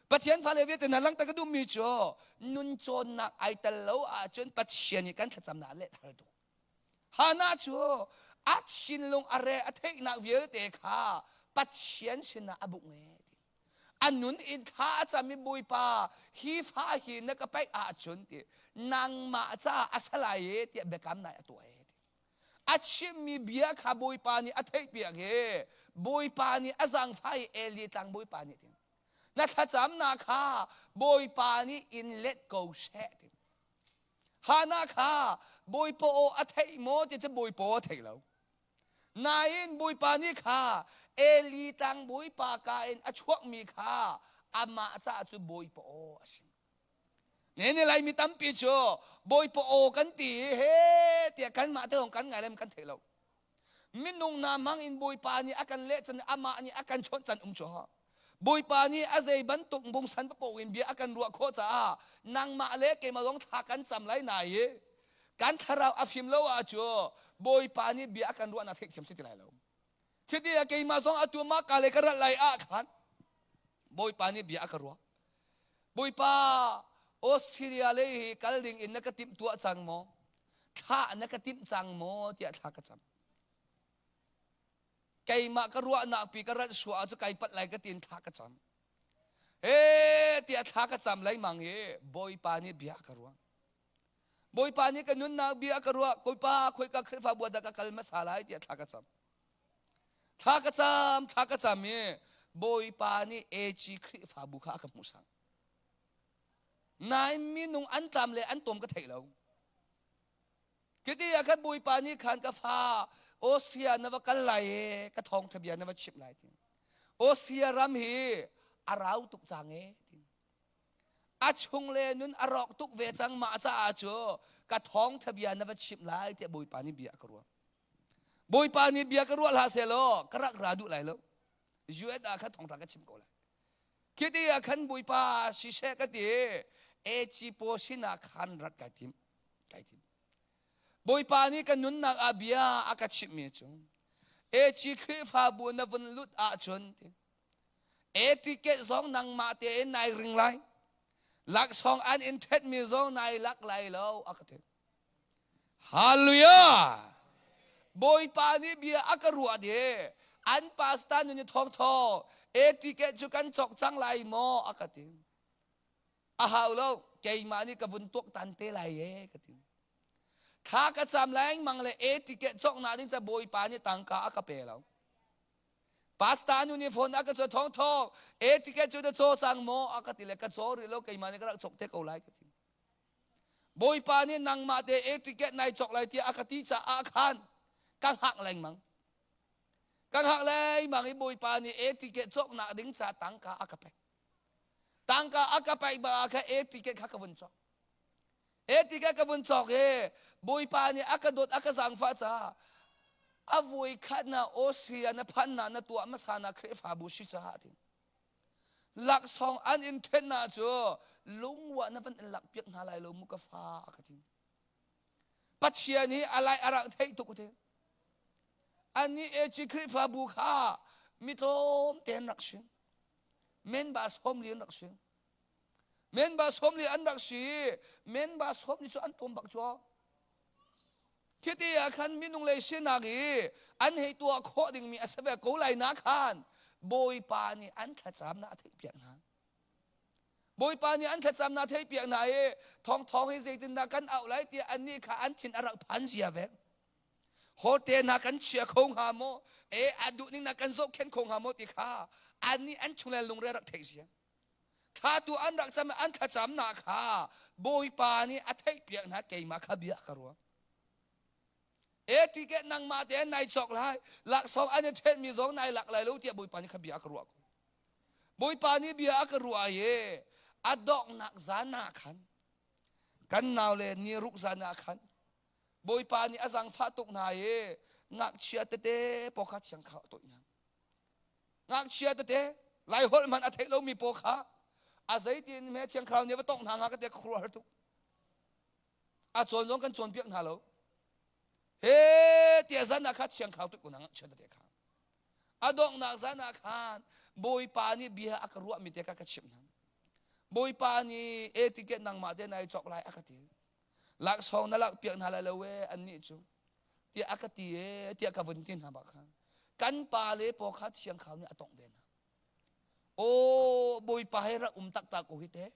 A: Pathian fale vialte hna langta ka duhmi cu nun cawnnak ai tel lo ahcun Pathian nih kan thlacamnak a let har tuk. Hannah cu a thinlung a re a theihnak vialte kha Pathian sinah a bungh e. A nun in thla a cam i Bawipa hi fa hi na ka paih ahcun ti nangmah caah a sa lai e tiah biakamnak a tuah e ti. A chimmi bia kha Bawipa nih a theihpiak i Bawipa nih a zaangfah i Eli tlang Bawipa nih ti na thlacamnak kha Bawipa nih in let ko seh ti. Hannah kha Bawipa aw a theih maw ti cu Bawipa aw a thei lo. Nain Bawipa nih kha Eli tlang Bawipa ka in a chuakmi kha amah caah cu Bawipa aw a si. Ne ni Laimi tampi cu Bawipa aw kan ti i he tiah kanmah te lawng kan ngai lem kan thei lo. Minung hna hmang in Bawipa nih a kan leh can amah nih a kan chawnh can um cu Bawipa nih a zei bantuk bungsan paoh in bia a kan ruah khawh caah nangmah le keimah zong thla kan cam lai na i kan thlarau a fim lo ahcun Bawipa nih bia a kan ruahnak theihthiam si ti lai lo. Khiti ah keimah zong atu mah ka le ka rat lai ah khan Bawipa nih bia a ka ruah. Bawipa Australia lei hi kal ding in na ka timh tuah cang maw? Thlah na ka timh cang maw tiah thla ka cam. Keimah ka ruahnak pi ka rat suah ah cu kai pat lai ka tin thla ka cam. He tiah thla ka cam lengmang hi Bawipa nih bia ka ruah. Bawipa nih ka nunnak bia ka ruah Bawipa khoika Khrihfabu dah ka kal hmasa lai tiah thla ka cam. Thla ka cam, thla ka cam i Bawipa nih AG Khrihfabu kha a ka hmuhsak. Nain minung an tlam le an tom ka thei lo. Kiti ah khan Bawipa nih khan ka fa Austria na va kal lai i ka thawngṭha bia na va chimh lai ti. Austria ram hi a rau tuk cang e ti. A chung le nun a rawk tuk ve cang mah caah cu ka thawngṭha bia na va chimh lai tiah Bawipa nih bia a ka ruah. Bawipa nih bia ka ruah hlah sehlaw ka rak ra duh lai lo. US ah khan thawngṭha ka chim ko lai. Khiti ah khan Bawipa siseh ka ti Ecipo sinah khan rak kai tim. Kai tim. Bawipa nih ka nunnak ah bia a ka chimhmi cu Eci Khrihfabu na vun lut ahcun ti Etiket zong nangmah tein nai ring lai. Laksawng an in ṭhetmi zong nai lak lai lo a ka ti. Hallelujah! Bawipa nih bia a ka ruah de. An pastor nun i thawng thaw. E ticket cu kan cawk cang lai maw a ka ti. A hau lo. Keimah nih ka vun tuaktan te lai e ka ti. Thla ka cam lengmang le e ticket cawknak ding ca Bawipa nih tangka a ka pe lo. Pastor nu nih phone a ka cu thong thong e ticket cu na caw cang maw a ka ti le ka caw rih lo keimah nih ka rak cawk te ko lai ka ti. Bawipa nih nangmah te e ticket nai cawk lai tiah a ka ti caah khan ka hngak lengmang. Ka hngak lengmang i Bawipa nih e ticket cawknak ding ca tangka a ka pek. Tangka a ka pek bak ah khan e ticket kha ka vun cawk. E ticket ka vun cawk i Bawipa nih a ka dawt a ka zaangfah caah a voi khat na Austria na phan na na tuah hmasa na Khrihfabu si caah ti. Laksawng an in ṭhen na cu lungwa na van in lak piak hna lai lo mu ka fa a ka ti. Pathian hi a lai a rak theih tuk te. Annih AG Khrihfabu kha mi tlawm te an rak si. Menba 40 an rak si. Menba 40 an rak si. Menba 40 cu an tlawm bak cu. Khiti ah khan minung lei sinak i an hei tuah khawh dingmi a si ve ko lai na khan Bawipa nih an thlacamnak a theihpiak hna. Bawipa nih an thlacamnak theihpiak hna i thawngthawng hi zeitindah kan auh lai tiah annih kha an thin a rak phan zia ve. Hote hna kan chia kho hnga maw? E a duh ning na kan zohkhenh kho hnga maw ti kha annih an chunglei lungre rak theih zia. Thla tu an rak cam an thlacamnak kha Bawipa nih a theihpiak hna keimah kha bia ka ruah. E ti ke nangmah te nai cawk lai laksawng an i ṭhenmi zong nai lak lai lo tiah Bawipa nih kha bia ka ruah ko. Bawipa nih bia a ka ruah i a donghnak zan ah khan kan nau le ni ruk zan ah khan Bawipa nih a zaangfah tuk hna i ngakchia tete paw kha thiang kha a toih hna. Ngakchia tete lai holh hmanh a theih lomi paw kha a zeitin me thiang thlarau nih a va tongh hna hnga ka ti ka khuaruahhar tuk. A cawn zong kan cawnpiak hna lo. He tiah zan ah kha thiang thlarau tuk ko hna ngakchia tete kha. A donghnak zan ah khan Bawipa nih bia a ka ruahmi te kha ka chimh hna. Bawipa nih e tiket nangmah te nai cawk lai a ka ti. Laksawng na lak piak hna lai lo e annih cu tiah a ka ti e tiah ka vun ti hna bak kha. Kan pa le paw kha thiang khau nih a tongh ve hna. Aw Bawipa he rak um taktak ko hi te.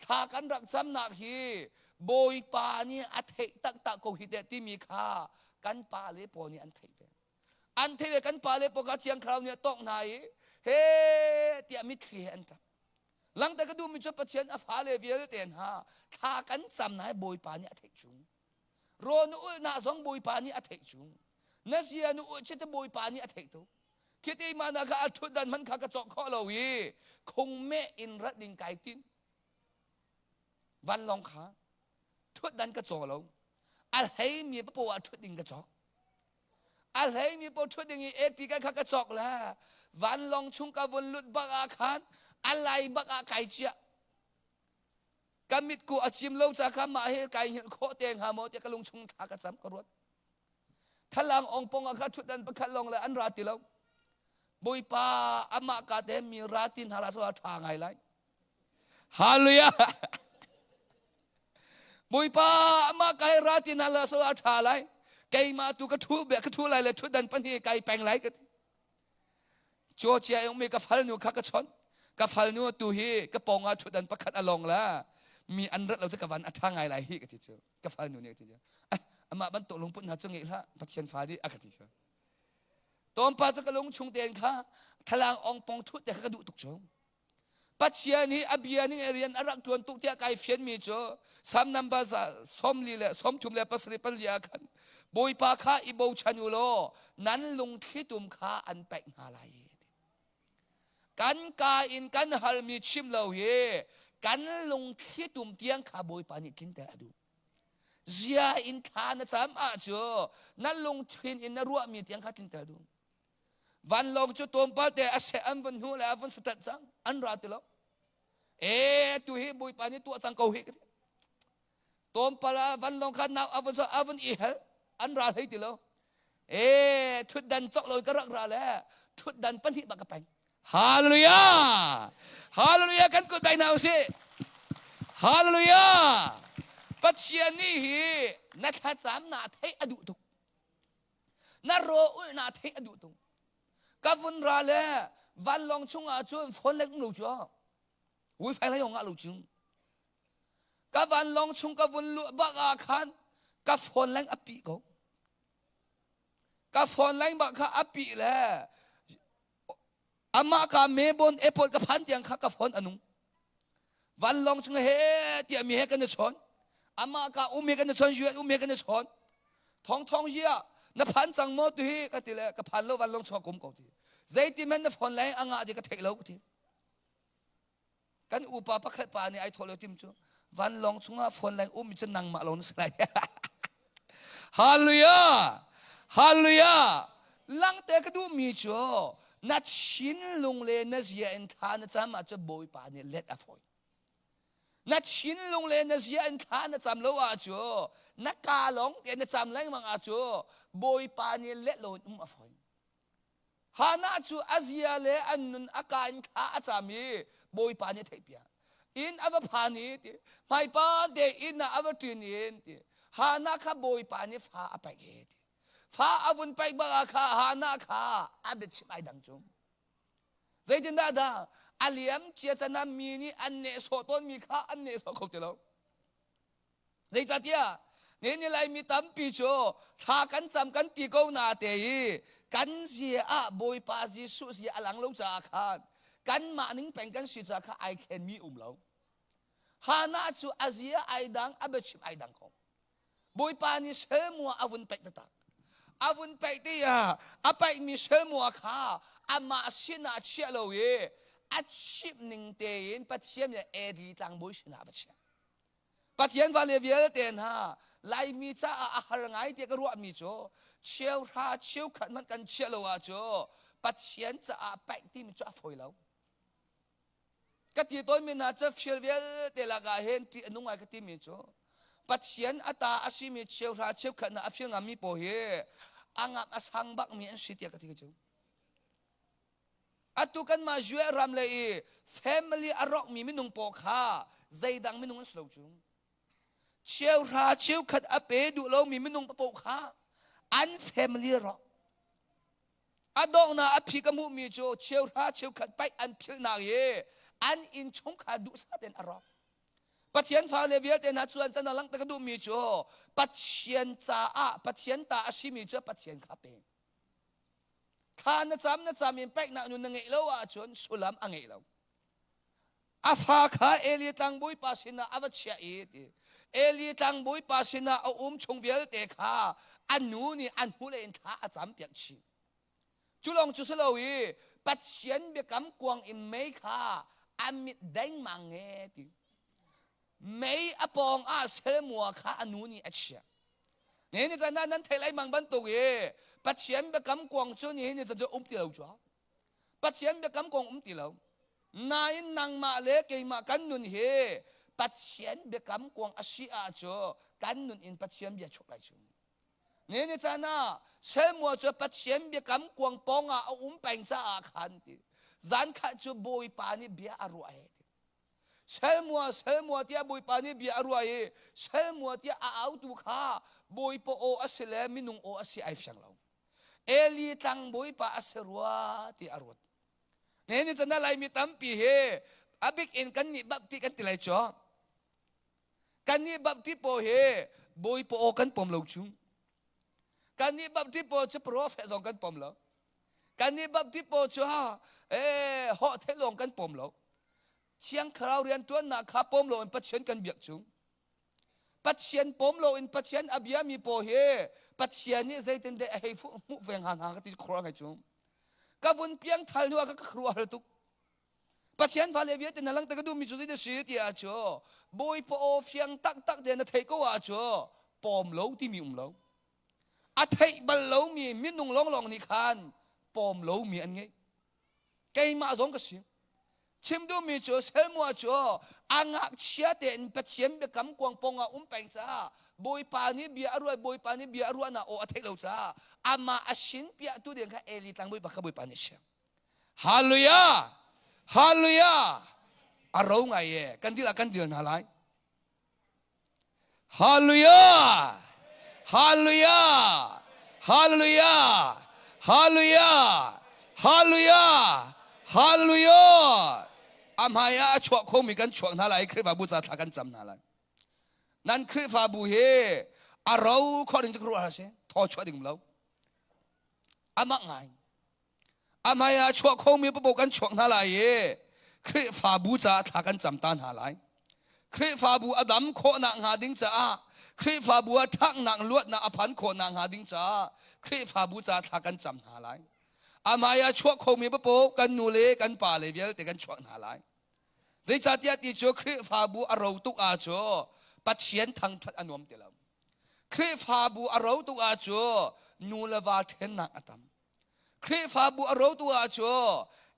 A: Thla kan rak camnak hi Bawipa nih a theih taktak ko hi te timi kha kan pa le paw nih an theih ve. An theih ve kan pa le paw kha thiang thlarau nih a tongh hna i he tiah mitthli he an ṭap. Langter ka duhmi cu Pathian a fale vialte hna thla kan cam na hi Bawipa nih a theih chung. Rawl na ulhnak zong Bawipa nih a theih chung. Na zia na ulh chit Bawipa nih a theih tuk. Khiti mah na kha a ṭhutdan hmanh kha ka cawk khawh lo i khungmeh in rat ding kai tin. Vanlawng kha ṭhutdan ka caw lo. A hleimi papoh ah ṭhut ding ka cawk. A hleimi paoh ṭhut ding i eti kan kha ka cawk le vanlawng chung ka vun lut bak ah khan a lai bak ah kai chiah. Ka mitku a cim lo ca kha mah hi kai hngilh khawh te hnga maw tiah ka lung chung thla ka cam ka ruat. Thalang ongpong ah kha ṭhutdan pakhat lawng le an ra ti lo. Bawipa amah ka te mi ra ti hna la so a ṭha ngai lai. Hallelujah. Bawipa amah kai ra ti hna la so a ṭha lai. Keimah tu ka ṭhu ka ṭhu lai le ṭhutdan pahnih kai peng lai ka ti. Caw cia ung mi ka falnu kha ka chawnh. Ka falnu tu hi ka pawng ah ṭhutdan pakhat a long la. Mi an rat lo cu ka van a ṭha ngai lai hi ka ti cu. Ka falnu nih a ti cu. Eh, amah bantuk lungput hna cu ngeih hlah. Pathian fa dih a ka ti cu. Tawmpa cu ka lung chung tein kha thalang ong pong ṭhut te kha ka duh tuk cu. Pathian hi a bia ning rian a rak ṭuan tuk tiah kai fianmi cu Salm number 34 34 ah khan Bawipa kha i bochan u law nan lungthlitum kha an paih hna lai. Kan ka in kan halmi chim lo hi kan lungthlitum tiang kha Bawipa nih tlinter a duh. Zia in thla na cam ahcu na lungthin in na ruahmi tiang kha tlinter duh. Vanlawng cu tlawmpal te a seh an vun hnu le a vun sutat cang an ra ti lo. E tu hi Bawipa nih tuah cang ko hi ka ti. Tlawmpal ah vanlawng kha nau a vun so a vun i hel an ra hlei ti lo. E thutdan cok lo ka rak ra le thutdan pahnih bak ka peng. Hallelujah! Hallelujah kan kut dai hna usih. Hallelujah! Pathian nih hi na thlacam na theih a duh tuk. Na raw ulh theih a duh tung. Ka vun ra le vanlawng chungah cun phone lek um lo cu. Wifi lai ngah lo cu. Ka vanlawng chung ka vun luh bak ah khan ka phone leng a pih ko. Ka phone leng bak kha a pih le amah ka Melbourne airport ka phan tiang kha ka phone a nung. Vanlawng chung he tiah mi he kan i chawn. Amah ka um he kan i chawn, UN um he kan i chawn. Thong thong hi ah na phan cang maw tu hi ka ti le ka phan lo vanlawng chung kum ko ti. Zeiti men na phone leng a ngah ti ka theih lo ka ti. Kan upa pakhat pa nih ai thawh lio tim cu vanlawng chungah phone leng um mi cu nangmah lo na si lai. Hallelujah! Hallelujah! Langte ka duh mi cu na thinlung le na zia in thla na cam ahcun Bawipa nih let a fawi. Na thinlung le na zia in thla na cam lo ahcun na ka lawng te na cam lengmang ahcun Bawipa nih let lo in um a fawi. Hannah cu a zia le an nun a ka in thla a cam i Bawipa nih a theihpiak. Inn a va phan i ti hmaipa te inn ah a va ṭin in ti Hannah kha Bawipa nih fa a paih e ti. Fa a vun paih bak ah kha Hannah kha a biachim ai dang cu. Zeitindah dah a liam cia can ah mi nih an nehsawh tawnmi kha an nehsawh kho ti lo. Zeicahtiah nihin Laimi tampi cu thla kan cam kan ti ko na te i kan zia ah Bawipa Jesuh zia a lang lo caah khan kanmah ning peng kan si caah kha ai thlenmi um lo. Hannah cu a zia ai dang, a biachim ai dang ko. Bawipa nih selmua a vun paih taktak. A vun paih ti ah a paihmi selmua kha amah sinah chiah lo i a chimh ning tein Pathian nih Eli tlangbawi sinah a va chiah. Pathian fale vialte hna Laimi caah a har ngai tiah ka ruahmi cu cheuhra cheukhat hmanh kan chiah lo ahcun Pathian caah paih timi cu a fawi lo. Ka ti tawnmi hna cu fial vialte lakah hin ṭih a nung ngai ka timi cu Pathian a ta a simi cheuhra cheukhat hna a fil ngammi pawl hi a ngam a sang bakmi an si tiah ka ti cu. Atu kanmah US ram le i family a rawkmi minung pawl kha zeidang minung an si lo cu. Cheuhra cheukhat a pe duh lomi minung paoh kha an family rawk. A donghnak a phi ka hmuhmi cu cheuhra cheukhat paih an philhnak i an innchungkhar duhsah tein a rawk. Pathian fale vialte hna cuan can langhter ka duhmi cu Pathian caah Pathian ta a simi cu Pathian kha pe. Thla na cam na cam in paihnak nun na ngeih lo ahcun sullam a ngei lo. A fa kha Eli tlangbawipa sinah a va chiah i ti. Eli tlangbawipa sinah a um chung vialte kha a nu nih a hnulei in thla a cam piak chih. Cu lawng cu si lo i Pathian biakam kuang in mei kha a mit dengmang nge ti. Mei a pawng ah selmua kha a nu nih a chiah. Nihin ni caan ah nan theih lengmang bantuk i Pathian biakam kuang cu nihin ni caan cu um ti lo cu. Pathian biakam kuang um ti lo. Nain nangmah le keimah kan nun hi Pathian biakam kuang a si ah cu kan nun in Pathian bia chuak lai cu. Nihin ni caan ah Selmua cu Pathian biakam kuang pawng ah a um peng caah khan ti. Zan khat cu Bawipa nih bia a ruah he ti. Selmua selmua tiah Bawipa nih bia a ruah i selmua tiah a autu kha Bawipa aw a si le minung aw a si ai fiang lo. Eli tlang Bawipa a si rua ti a ruat. Nihin ni chan ah Laimi tampi hi a bik in kan nih bapti kan ti lai cu. Kan nih bapti paw hi Bawipa aw kan pom lo chung. Kan nih bapti paw cu prophet zong kan pom lo. Kan nih bapti paw cu ha eh hawh the lawng kan pom lo. Thiang Thlarau rianṭuannak kha pom loin Pathian kan biak chung. Pathian pom loin Pathian a biami paw hi Pathian nih zeitin deh a hei hmuh ve hnga hna ka ti khuaruah ngai chung. Ka vun piang thal hnu ah ka khuaruah har tuk. Pathian fale vialte na langter ka duhmi cu zei si ti ah cu Bawipa aw fiang taktak te na theih ko ah cu pawm lo timi um lo. A theih bal lomi minung lawnglawng nih khan pawm lomi an ngei. Keimah zong ka si. Chim duhmi cu Selmua cu a ngakchia tein Pathian biakam kuang pawng ah um peng caah Bawipa nih bia a ruah Bawipa nih bia a ruahnak aw a theih lo caah amah a sin piahtu ding kha Eli tlang Bawipa kha Bawipa nih a siang. Hallelujah! Hallelujah! A ro ngai e. Kan dil ah kan dil hna lai. Hallelujah! Hallelujah! Hallelujah! Hallelujah! Hallelujah! Hallelujah! A hmai ah a chuak khomi kan chuak hna lai Khrihfabu ca thla kan cam hna lai. Nan Khrihfabu hi a ro khawh ding cu ka ruah si. Thaw chuah ding lo. Amak ngai. A hmai ah chuah khomi paoh kan chuak hna lai i Khrihfabu caah thla kan cam ta hna lai. Khrihfabu a dam khawhnak hnga ding caah Khrihfabu ah ṭhaknak luatnak a phan khawhnak hnga ding caah Khrihfabu caah thla kan cam hna lai. A hmai ah chuah khomi paoh kan nu le kan pa le vialte kan chuak hna lai. Zeicahtiah ti cu Khrihfabu a ro tuk ah cu Pathian thangṭhat a nuam ti lo. Khrihfabu a ro tuk ah cu nu le va ṭhennak a tam. Khrihfabu a rotu ah cu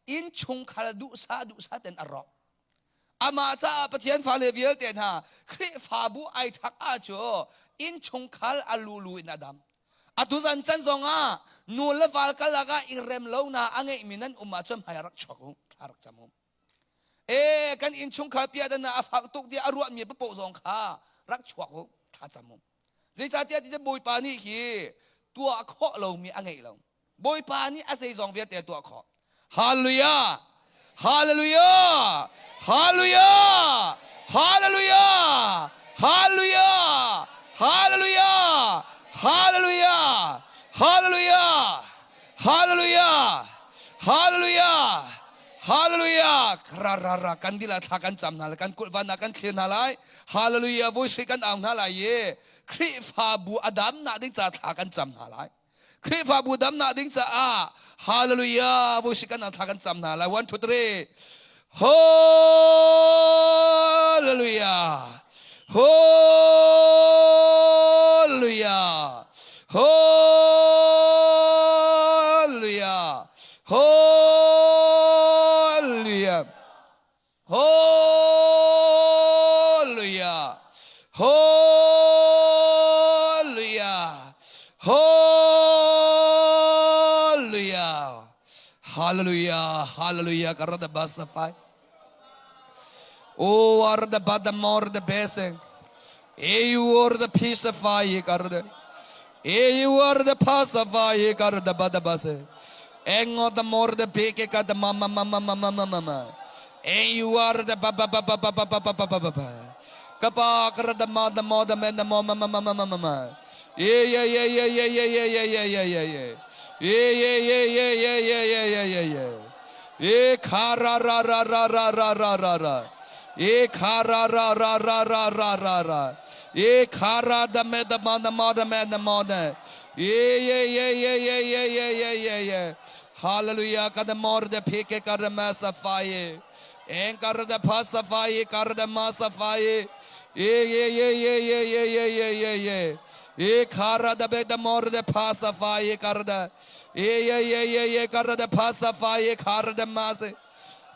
A: innchungkhar duhsah duhsah ten a rawk. Amah caah Pathian fale vialte hna Khrihfabu ai thak ah cu innchungkhar a lulu in a dam. Atu zan can zongah nu le val kalak ah i rem lo na a ngeihmi nan um ahcun hmai rak chuak u, thla rak cam u. E kan innchungkhar piahtana a fak tuk tiah a ruahmi papoh zong kha rak chuak u, thla cam u. Zeicahtiah ti Bawipa nih hi tuah khawh lomi a ngeih lo. Bawipa nih a zeizong vialte a tuah khawh. Hallelujah! Hallelujah! Hallelujah! Hallelujah! Hallelujah! Hallelujah! Hallelujah! Hallelujah! Hallelujah! Hallelujah! Hallelujah! Ra ra ra kan dila thla kan cam hna lai kan kulh van ah kan thlir hna lai. Hallelujah voi sui kan au hna lai i Khrihfabu a damnak ding ca thla kan cam hna lai. Khrihfabu damnak ding caah Hallelujah voi sui kan thla kan cam hna lai. 1 2 3 Hallelujah Hallelujah Hallelujah Hallelujah Hallelujah Hallelujah Hallelujah Hallelujah Hallelujah karada basafai Oh arda badamor the bese You are the peacify karada You are the pacify karada badabase Engo the more the peke kada mama mama mama mama mama You are the ba ba ba ba ba ba ba ba ba ba ba ba Kapa karada ma the mo the men the mo mama mama mama mama Yeah yeah yeah yeah yeah yeah yeah yeah yeah yeah yeah yeah Yeah yeah yeah yeah yeah yeah yeah yeah yeah yeah E kha ra ra ra ra ra ra ra ra ra E kha ra ra ra ra ra ra ra ra E kha ra da me da ma da ma da me da ma da Ye ye ye ye ye ye ye ye ye ye Hallelujah ka da mor de pheke kar da ma safaye En kar da pha safaye kar da ma safaye Ye ye ye ye ye ye ye ye ye ye E kha ra da be da mor de pha safaye kar da E ye ye ye ye kar da pha safaye khar da ma se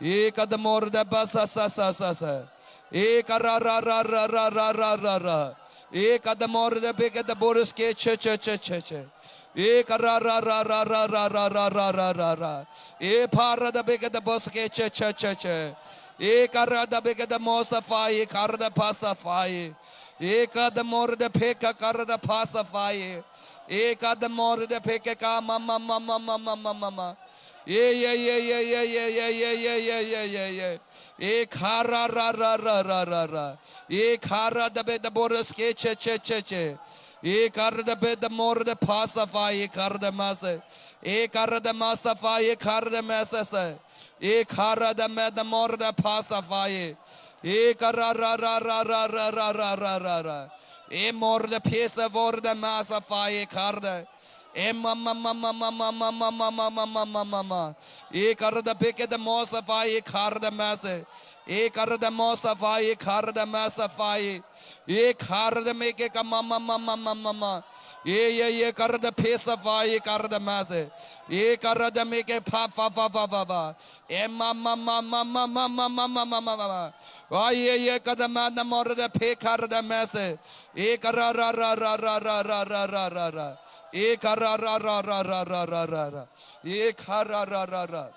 A: E ka da mor da ba sa sa sa sa sa E ka ra ra ra ra ra ra ra ra ra E ka da mor da be ka da boris ke che che che che che E ka ra ra ra ra ra ra ra ra ra ra ra ra E pha ra da be ka da bos ke che che che che E ka ra da be ka da mo sa fa e kar da pha sa fa e E ka da mor da phe ka kar da pha sa fa e E ka da mor da phe ke ka ma ma ma ma ma ma ma ma ma Ye ye ye ye ye ye ye ye ye ye ye ye ye E kha ra ra ra ra ra ra ra E kha ra da be da boris ke che che che che E kar da be da mor da pha sa fa e kar da ma se E kar da ma sa fa e kar da ma sa sa E kha ra da me da mor da pha sa fa e E kar ra ra ra ra ra ra ra ra ra ra ra E mor da phe sa vor da ma sa fa e kar da E ma ma ma ma ma ma ma ma ma ma ma ma ma ma ma E kar da pe ke da mo sa fa e khar da ma se E kar da mo sa fa e khar da ma sa fa e E khar da me ke ka ma ma ma ma ma ma ma E ye ye kar da phe sa fa e kar da ma se E kar da me ke pha fa fa fa fa fa E ma ma ma ma ma ma ma ma ma ma ma ma A ye ye ka da ma da mor da phe khar da ma se E ka ra ra ra ra ra ra ra ra ra ra ra E ka ra ra ra ra ra ra ra ra ra E kha ra ra ra ra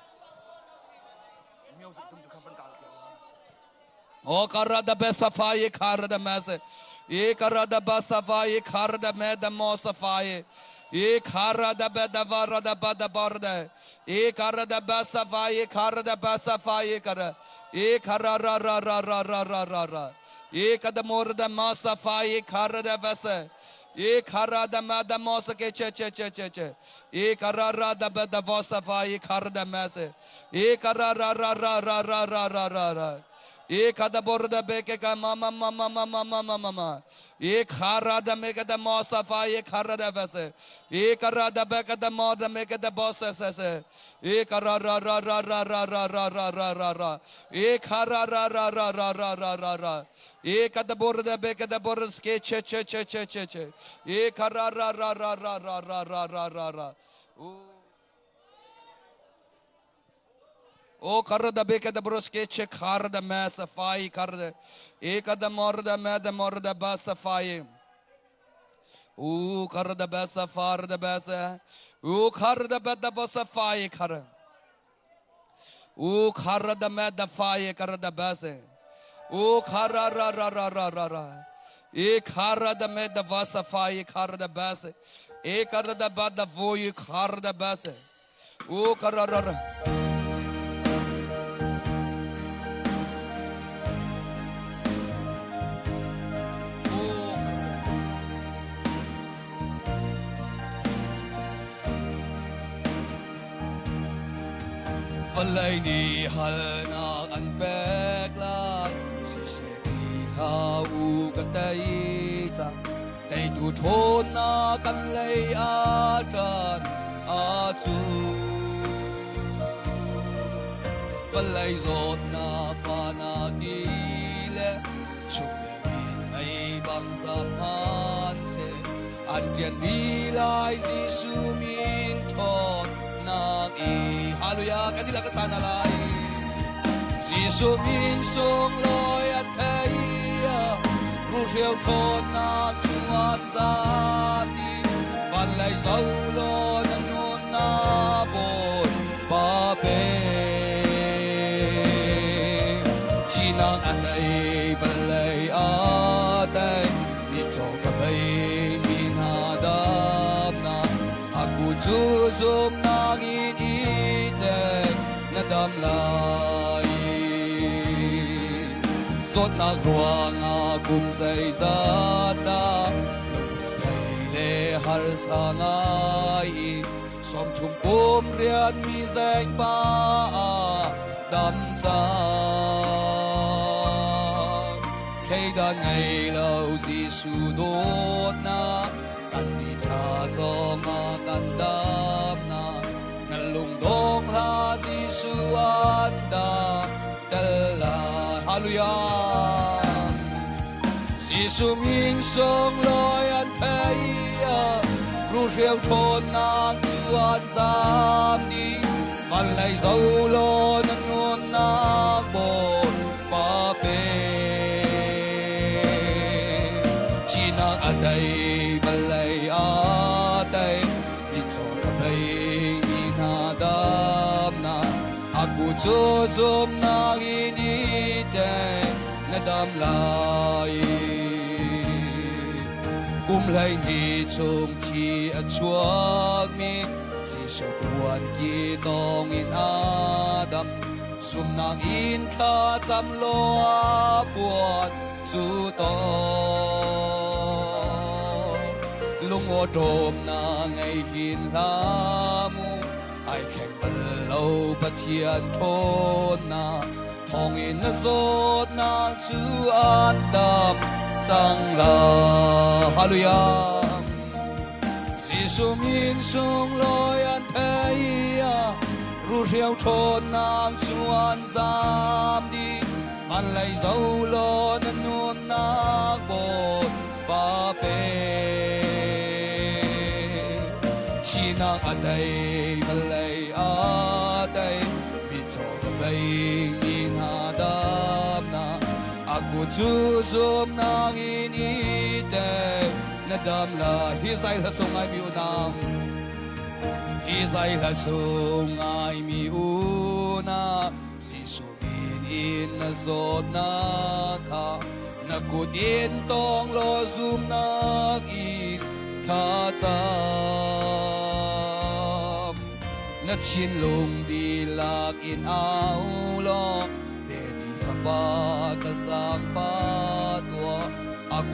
A: O ka ra da be safa ye kha ra da ma se E ka ra da ba safa ye kha ra da me da mo safa ye E kha ra da be da va ra da ba da ba ra da E ka ra da ba safa ye kha ra da ba safa ye ka ra E kha ra ra ra ra ra ra ra ra ra. E kadamor da masa fa e khara da vasa. E khara da ma da mosa ke che che che che che. E kara ra da ba da vosa fa e khara da mase. E kara ra ra ra ra ra ra ra ra ra. E kada bor da be ke ka ma ma ma ma ma ma ma ma ma ma. E khara da me ka da mosa fa e khara da vase. E kara da be ka da mo da me ka da bosa se se. E kara ra ra ra ra ra ra ra ra ra ra ra. E khara ra ra ra ra ra ra ra ra. E kada bor da be ka da bor ske che che che che che che. E khara ra ra ra ra ra ra ra ra ra ra. O kar da be kada bros ke che khar da me safai kar da. E kada mor da me da mor da ba safai. U kar da ba safar da ba sa. U khar da ba da ba safai khar. U khar da me da fai kar da ba se. U khar ra ra ra ra ra ra ra. E khar da me da va safai khar da ba se. E kar da ba da vo khar da ba se. U khar ra ra ra. Vawlei nih halnak an pek lai, siseh ti hlah u ka tei cang. Teitu ṭhawnnak kan lei ah ṭan a cu. Vawlei zawtnak fahnak ti le chuk le min mei bang zam hmanhseh an ṭianmi lai Jesuh min ṭhawnnak i Hallelujah kan dihlak kan sa hna lai. Jesuh min sunglawi a thei Ruhreu ṭhawnnak chuan zati van lei zo law na nunnak Bawipa pe. Thihnak a tei vawlei a tei mitcaw ka bei mi hna damnak a ku cu zumnak in i tlek na dam lai. Zawtnak ruangah kum zeizat dah lungrethei le harsa ngai in 30 kum rian mi zeng pa ah dam cang. Thleidan ngei lo Jesuh dawtnak kan ni cha zong ah kan damnak na lungdong hlah Jesuh an dah tel lai. Hallelujah. Jesuh min sunglawi an thei Ruhreu ṭhawnnak cu an zaam dih van lei zo law na nunnak Bawipa pe. Thihnak a tei vawlei a tei mitcaw ka bei mi hna damnak a ku cu zumnak in i teng na dam lai. Kum 12 chung thi a chuakmi Jesuh puan ki tawng in a dam. Zumnak in thla cam law a puan cu tawng. Lungawṭawm na ngei hin hlah mu, ai thleng bal lo Pathian ṭhawnnak. Thawngin na zawtnak cu an dam cang lai. Hallelujah. Jesuh min sunglawi an thei ah ruhriau ṭhawnnak cu an zaam dih. Van lei zo law na nunnak Bawipa pe. Thihnak a tei, vawlei a tei, mitcaw ka bei mi hna damnak a kut cu zumnak in i tel na dam lai. Hi zai hla sung ngai mi unau, hi zai hla sung ngai mi unau, Jesuh min in na zawtnak kha na kut in tawng law zumnak in thlacam. Na thinlung dihlak in au law David fapa ka zaangfah.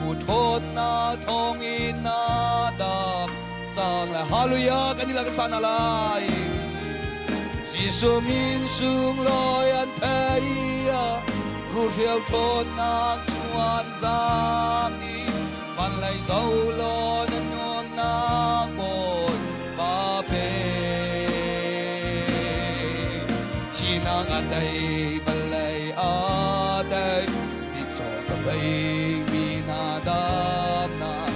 A: Aku ṭhawnnak thawngin na dam cang lai. Hallelujah kan i lak sana lai. Jesuh min sunglawi an thei rulhreu ṭhawnnak chuan zam ni van lei zo law na nunnak bawi pa pe. Thihnak a tei vawlei a tei mitcaw ka bei mi hna damnak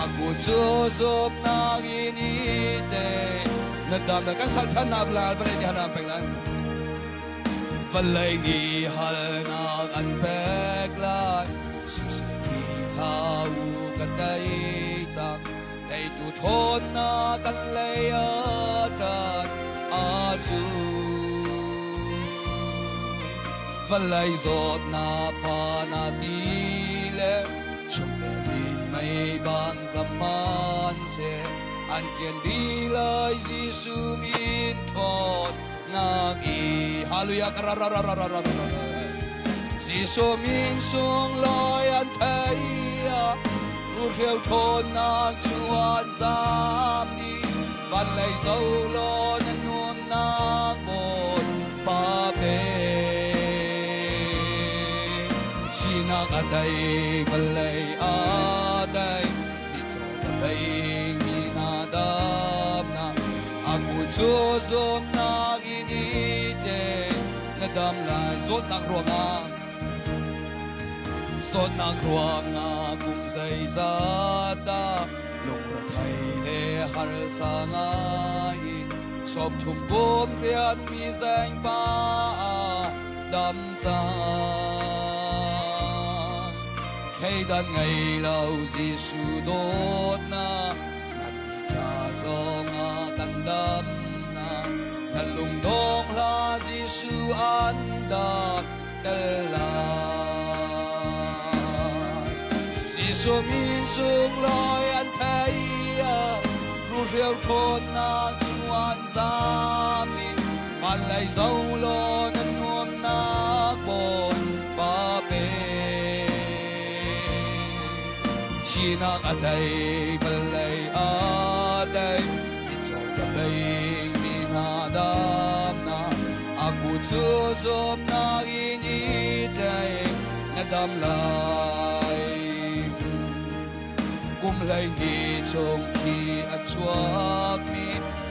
A: aku cu zumnak in i te na damnak kan sak ṭhan nak la vawlei nih hanan pek lai vawlei nih halnak an pek lai siseh thi kha u ka tei cang teitu ṭhawnnak kan lei a ṭan ahcun vawlei zawtnak fa na ti le chung le mei bang zaman seh an ṭian dih lai Jesuh min ṭhawnnak i Hallelujah ka ra ra ra ra ra ra ra Jesuh min sunglawi an thei Rulhreu ṭhawnnak cu an zam dih van lei zo law na nunnak Bawipa pe. Sinak a dai, vawlei a dai, mitcaw ka bei mi hna damnak aku cu zumnak in i te na dam lai zawtnak ruangah Zawtnak ruangah kum zeizat dah lungrethei le harsa ngai in sawmthum kum rian mi zengpa ah dam cang. Thleidan ngei lo Jesuh dawtnak nan ca zongah kan damnak na lungdong hlah Jesuh an dam tel lai. Jesuh min sunglawi an thei rulhreu ṭhawnnak cu an zam i van lei zo law na nuamnak Bawipa pe. Thihnak a tei, vawlei a tei, mitcaw ka bei mi hna damnak aku cu zumnak in i tei na dam lai. Kum 12 chung khi a chuakmi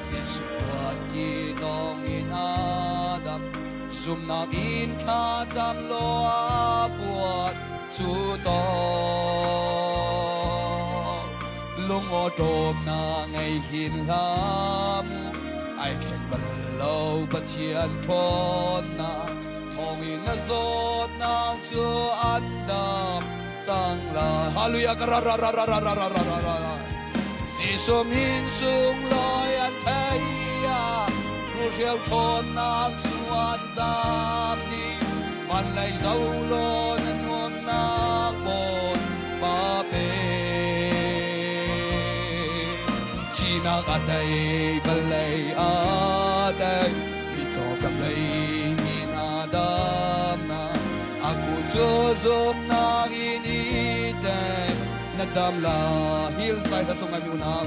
A: Jesuh tuan ti dong in a dam zumnak in thla cam law a puat cu tawk lungawṭawm na ngei hin hlah mu ai thleng bal lo Pathian ṭhawnnak thawngin na zawtnak cu an dam cang lai Hallelujah ka ra ra ra ra ra ra ra ra ra ra Jesuh min sunglawi an thei ah rulhreu ṭhawnnak cu an zam dih van lei zo law na nunnak Bawipa pe. Thihnak a tei, vawlei a tei, mitcaw ka bei mi hna damnak aku cu zumnak in i tei na dam la hil zai hla sung ngai mi unau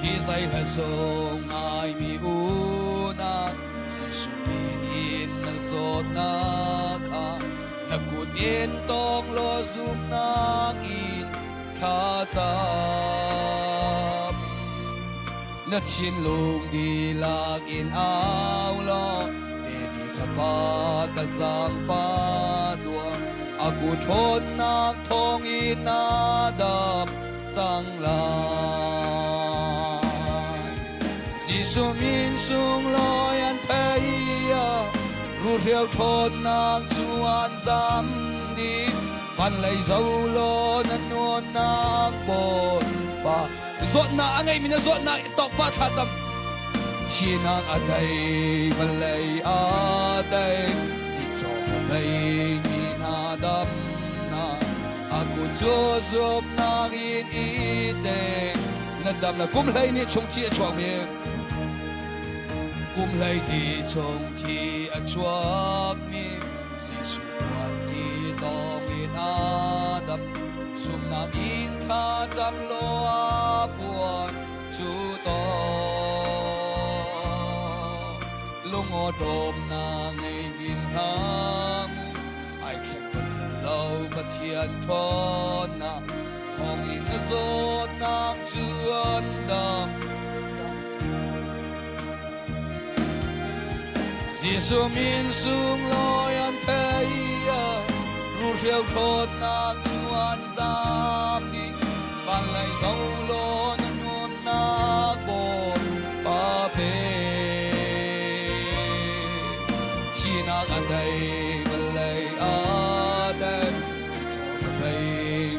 A: hi zai hla sung ngai mi unau Jesuh min in na zawtnak kha na kut in tawng law zumnak in thlacam. Na thinlung dihlak in au law Levi fapa ka zaangfah tuah a kut ṭhawnnak thawngin na dam cang lai. Jesuh min sunglawi an thei rulhreu ṭhawnnak cu an zam dih van lei zo law na nuannak Bawipa zawtnak a ngeimi na zawtnak tawkpa thlacam Thihnak a tei vawlei a tei mitcaw ka bei mi hna damnak a kut cu zumnak in i te na dam na kum hlei nih chung thi a chuak mi kum hlei ti chung thi a chuak mi Jesuh tuan ti tawng in a dam. Zumnak in thla cam law a puan cu taw. Lungawṭawm na ngei hin hna mu, ai thleng bal lo Pathian ṭhawnnak thawngin na zawtnak cu an dam. Jesuh min sunglawi an thei rulhreu ṭhawnnak cu an zam dih. Van lei zoh law na nuamnak Bawipa pe. Thihnak a tei, vawlei a tei, mitcaw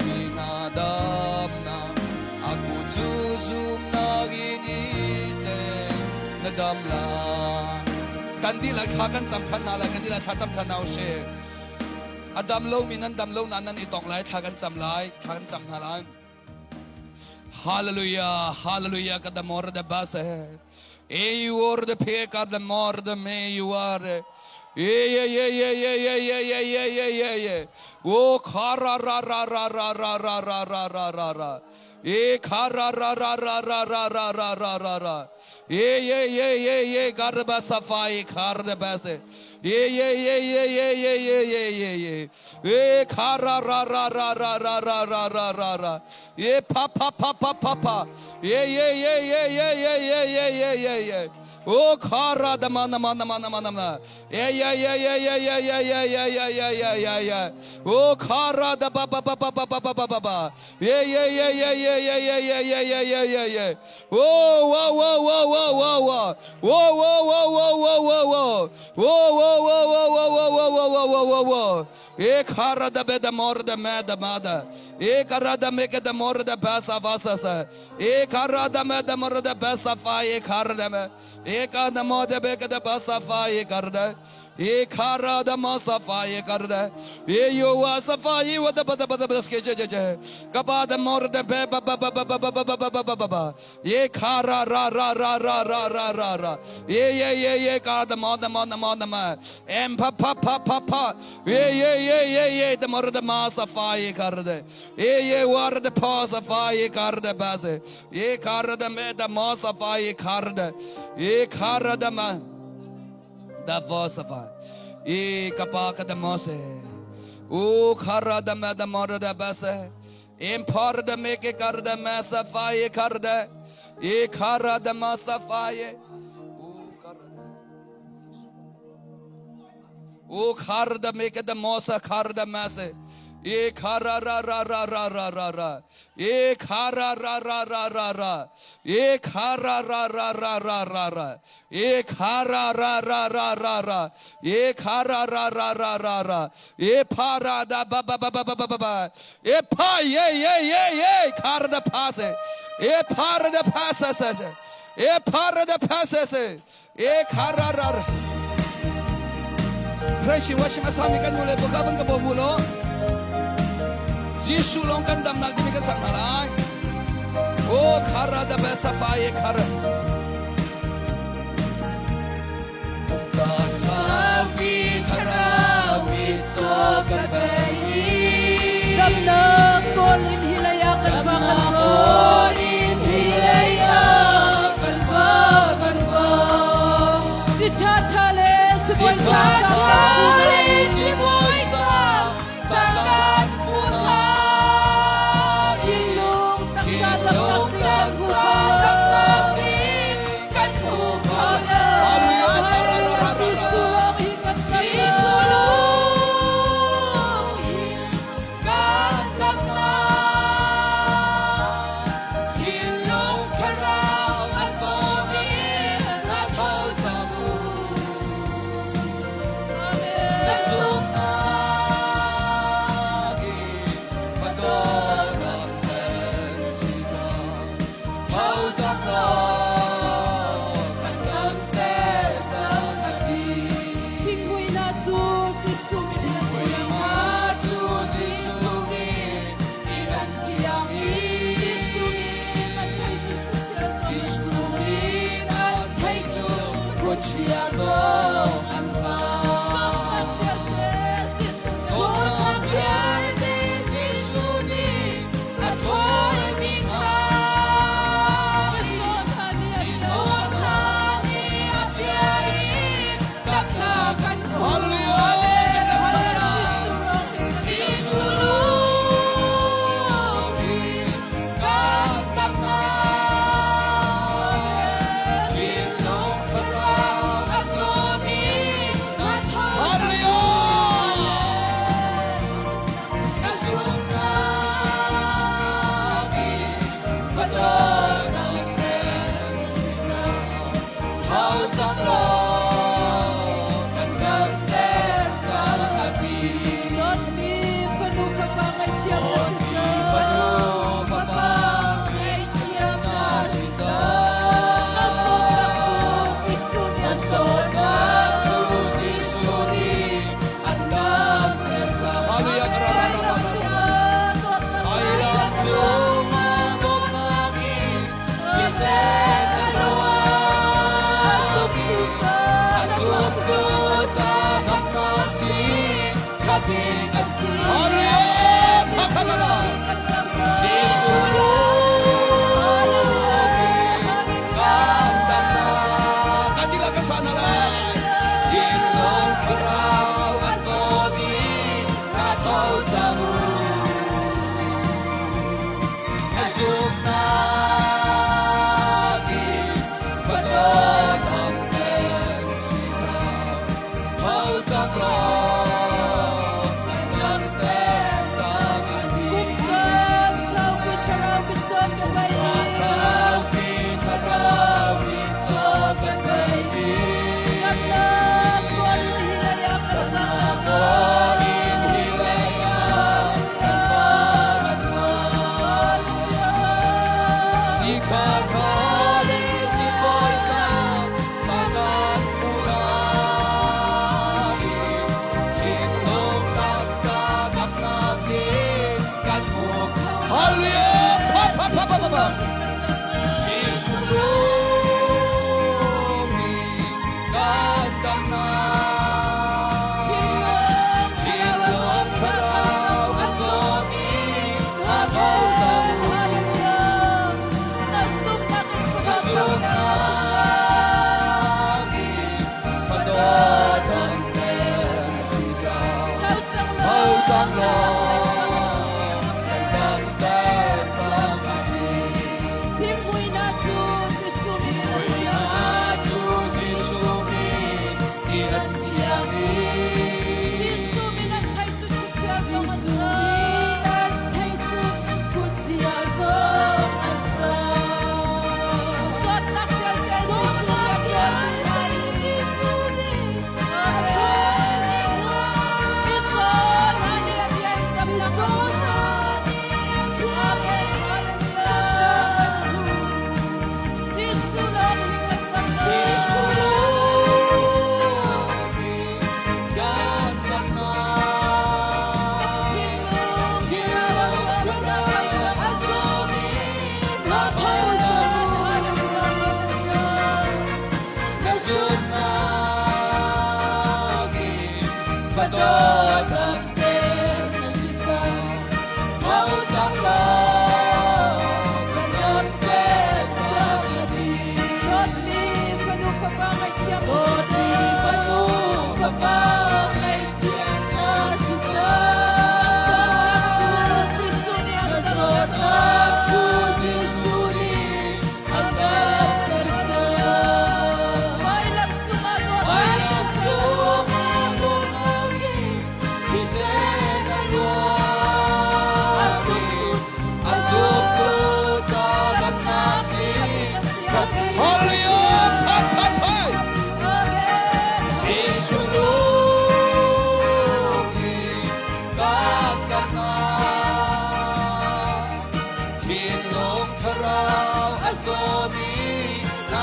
A: mi hna damnak a kut cu zumnak in i tel na dam lai. Kan dihlak thla kan cam ṭhan hna lai, kan dihlak thla cam ṭhan hna usih. A dam lomi nan dam lo nain nan i tong lai, thla kan cam lai, thla kan cam hna lai. Hallelujah, hallelujah, ka da mor da base. E you are the pe ka da mor da me you are. Ye ye ye ye ye ye ye ye ye ye ye ye. O kha ra ra ra ra ra ra ra ra ra ra ra ra. E kha ra ra ra ra ra ra ra ra ra ra ra. Ye ye ye ye ye garba safai khar da base. Ye ye ye ye ye ye ye ye ye ye. E kha ra ra ra ra ra ra ra ra ra ra ra. Ye pa pa pa pa pa pa. Ye ye ye ye ye ye ye ye ye ye ye. O kha ra da ma na ma na ma na ma na ma. Ye ye ye ye ye ye ye ye ye ye ye ye ye ye. O kha ra da ba ba ba ba ba ba ba ba ba ba. Ye ye ye ye ye ye ye ye ye ye ye ye ye. Oh wow wow wow wow wow wow. Wow wow wow wow wow wow wow. Wow wow wow wow wow wow wow wow wow wow wow wow. E khara da be da mor da me da ma da. E kara da me ke da mor da ba sa va sa sa. E khara da me da mor da ba sa fa e khara da me. E ka da mo da be ke da ba sa fa e kar da. E khara da ma sa fa e kar da. E yo wa sa fa e wa da ba da ba da ba ske je je je. Ka ba da mor da be ba ba ba ba ba ba ba ba ba ba ba ba. Ye kha ra ra ra ra ra ra ra ra ra. Ye ye ye ye ka da ma da ma da ma da ma. Em pa pa pa pa pa. Ye ye ye ye ye da mar da ma sa fa ye kar de. Ye ye war da pa sa fa ye kar da ba se. Ye kar da me da ma sa fa ye kar da. Ye kha ra da ma da fa sa fa. Ye ka pa ka da ma se. O kha ra da me da ma ra da ba se. Em par da me ke kar da me sa fa ye kar da. Ye kha ra da ma sa fa ye. O kar da. O khar da me ke da mo sa khar da me se. Ye kha ra ra ra ra ra ra ra ra. Ye kha ra ra ra ra ra ra. Ye kha ra ra ra ra ra ra ra. Ye kha ra ra ra ra ra ra. Ye kha ra ra ra ra ra ra. Ye pha ra da ba ba ba ba ba ba ba ba. Ye pha ye ye ye ye kha ra da pha se. Ye pha ra da pha sa sa sa. Ye pha ra da pha sa sa. Ye kha ra ra ra. Pressing washing asami kan nu le baka ban ka bom lo. Jesuh lawng kan damnak timi kan sak hna lai. O khara da be safa ye khara.
B: Damnak kawl in hilei ah kan va kan kawl. Si tha tha le sibawi sa
A: Sangkan
B: Thinlung taksa taktak kan hmu kho lo. Jesuh hi kan
A: Thinlung thlarau a zawmi na thawl cang u. Na zumhnak in fadawnak nan si cang. Tho cang law kan damter cang a ti.
B: Thinghmuinak cu Jesuh min in
A: Thinghmuinak cu Jesuh min in an thiang i
B: Jesuh min an thei cu khuachia
A: Jesuh min an thei cu khuachia zong an zam. Zawtnak vialte Jesuh nih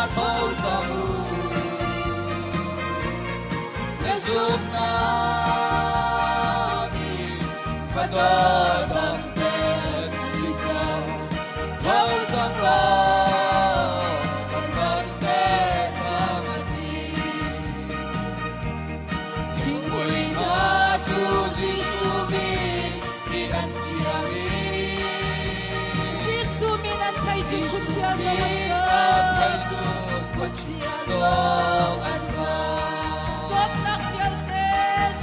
A: Na tho cang u. Na zumhnak in fadaw damter si cang. Tho cang law kan damter cang a ti. Thingpui hna cu Jesuh min in an thiang i
B: Jesuh min an thei cu khuachia zong
A: an thei cu khuachia zong an zam.
B: Zawtnak vialte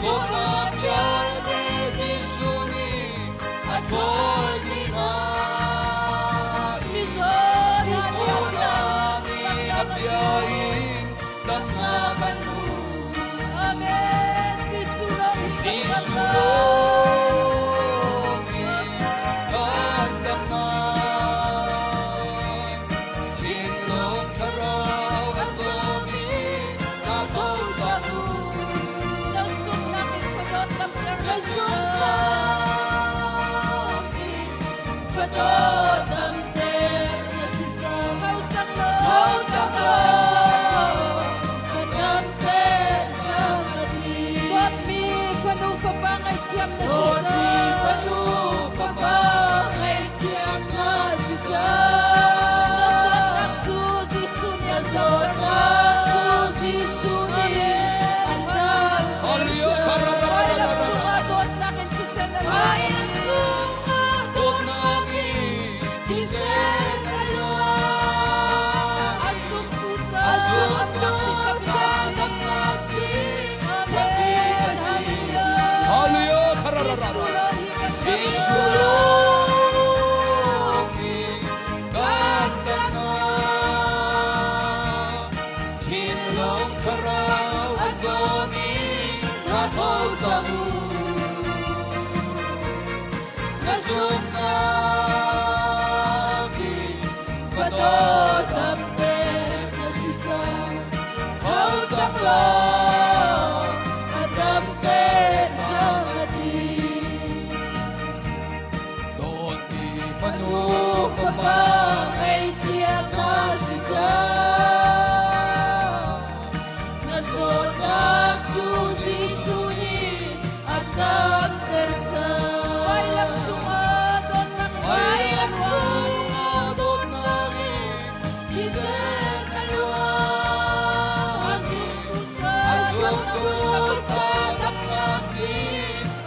A: Zawtnak vialte Jesuh nih a ṭhawl dih hna.
B: Mizaw
A: Mizaw hna nih a bia in damnak an hmu.
B: Amen. Jesuh lawng hi kan
A: Jesuh
B: dam.
A: lawng hi kan damnak. Thinlung thlarau a zawmi na tho cang u.
B: Na zumhnak in khuadawt damter
A: Na zumhnak in fadaw damter na si cang.
B: Tho cang law.
A: Tho cang law, kan damter cang a ti.
B: Dawtmi fanu fapa ngaihthiam na si
A: Dawtmi
B: cang.
A: fanu fapa ngaihthiam na si
B: Na
A: cang.
B: zawtnak cu Jesuh nih a
A: Zawtnak cu Jesuh nih an dam.
B: Vailam cungah dawtnak in thisen a luang.
A: Vailam cungah dawtnak in thisen a luang.
B: A zumtu
A: A
B: caah
A: zumtu caah damnak si, ṭhatbik a si.
B: Hallelujah.
A: Jesuh lawng hi kan damnak. Thinlung thlarau a zawmi na tho cang u. Na zumhnak in ka dawt damter na si cang. Tho cang law, ka damter cang a ti. Dawtmi fanu fapa ngaihthiam na si cang. Na zawtnak cu Jesuh nih a damter cang.
B: Vailam cungah dawtnak in
A: Vailam cungah dawtnak in thisen a luang.
B: A zumtu
A: A
B: caah
A: zumtu caah damnak si,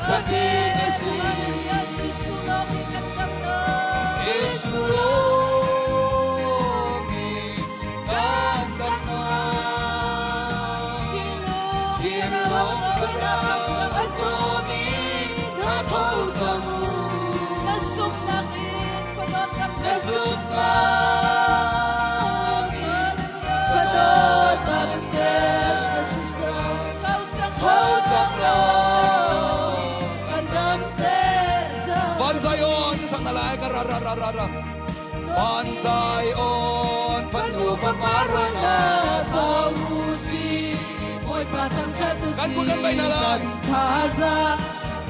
A: ṭhatbik a si.
B: Jesuh lawng hi kan damnak.
A: Jesuh lawng hi kan damnak. Thinlung thlarau a zawmi na tho cang u.
B: Na zumhnak in khuadawt
A: Na
B: damter
A: zumhnak in fadaw damter na si cang.
B: Tho cang
A: Tho cang law, kan damter cang.
C: Van Zion sang na lai ka ra ra ra ra ra. Van Zion fanu fapa ruangah
B: tho u si. Bawipa thangṭhat u si.
C: Kan kut kan bai hna lai.
B: Kan thazaang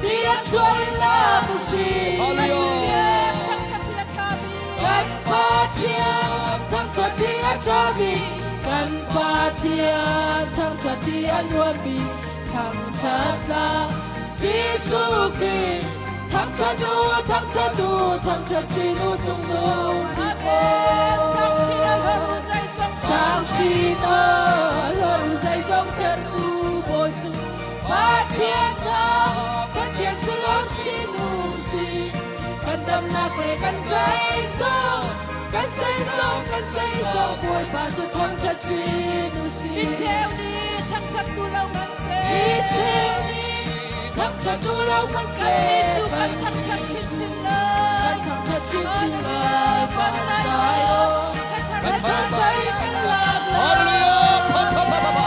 B: tiang chuah in lak u si.
C: Hallelujah.
B: Thangṭhat hi a ṭha bik.
A: Kan Pathian thangṭhat hi a ṭha bik. Kan Pathian thangṭhat hi a nuam bik. Thangṭhat hla Jesuh Khrih. Thangṭhat u, thangṭhat u, thangṭhat chin u cung nung bik
B: Amen.
A: aw.
B: Sang chin a hlorh u zeizong
A: Sang chin a hlorh u zeizong sertu Bawi cu Pathian hna, Pathian cu lawm sin u si. Kan damnak le kan zeizong, kan zeizong, kan zeizong, Bawipa cu thangṭhat chin u si.
B: Micheu nih thangṭhat tu lo hmanhseh.
A: Micheu nih thangṭhat tu lo hmanhseh.
B: Kannih cu kan thangṭhat chinchin lai.
A: Kan thangṭhat chinchin lai. Van Zion,
B: Kan
A: kan kan lak lai.
C: Hallelujah. Pa pa pa pa pa.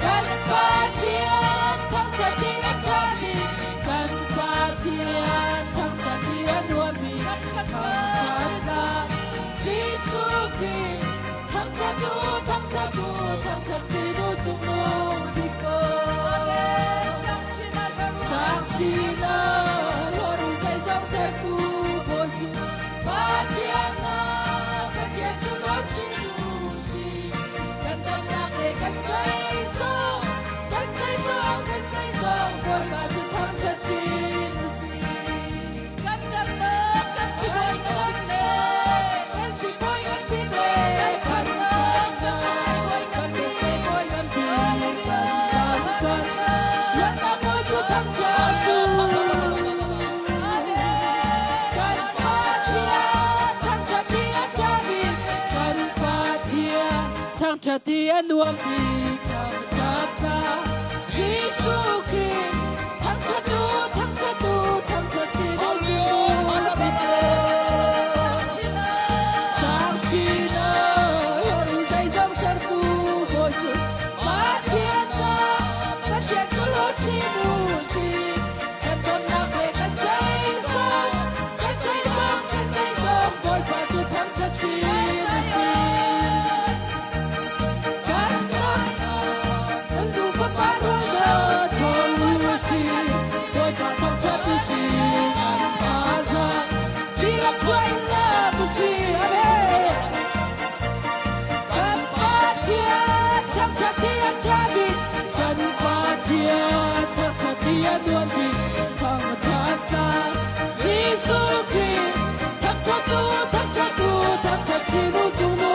B: Kan Pathian
A: Kan
B: thangṭhat
A: Pathian thangṭhat hi a ṭha bik. Kan Pathian thangṭhat hi a nuam bik.
B: Thangṭhat
A: Thangṭhat hla Jesuh Khrih. Thangṭhat u, thangṭhat u, thangṭhat chin u cung nung bik aw.
B: Sang chin a hlorh u.
A: Sang chin a hlorh u zeizong sertu Bawi cu Pathian hna, Pathian cu lawm chin u
B: Thangṭhat hi a nuam bik thangṭhat Jesuh Khrih thangṭhat u thangṭhat u thangṭhat chin Sang chin oi zeizong sertu Bawi cu Pathian na Pathian cu lo chin u si kan tonnak le kan zeizong kan zeizong kan zeizong Bawipa cu thangṭhat chin u si kan kan nu fapa rual hna tho u si Bawipa thangṭhat u si kan pa za dihlak chuah in lam u si Amen kan Pathian thangṭhat hi a ṭha bik kan Pathian thangṭhat hi a nuam bik thangṭhat tlak Jesuh Khrih thangṭhat u thangṭhat u thangṭhat chin u cung u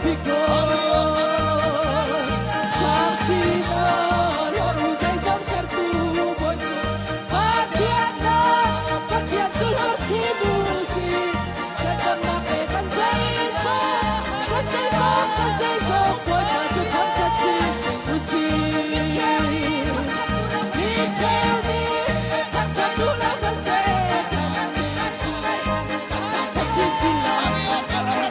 B: bik ko sang chin ah u zeizong sertu Bawi cu Pathian na Pathian cu hlor chin u si kan damnak le kan zeizong kan zeizong kan zeizong Bawipa cu thangṭhat chin u si mi cheu nih thangṭhat u law kan seh thangṭhat chinchin lai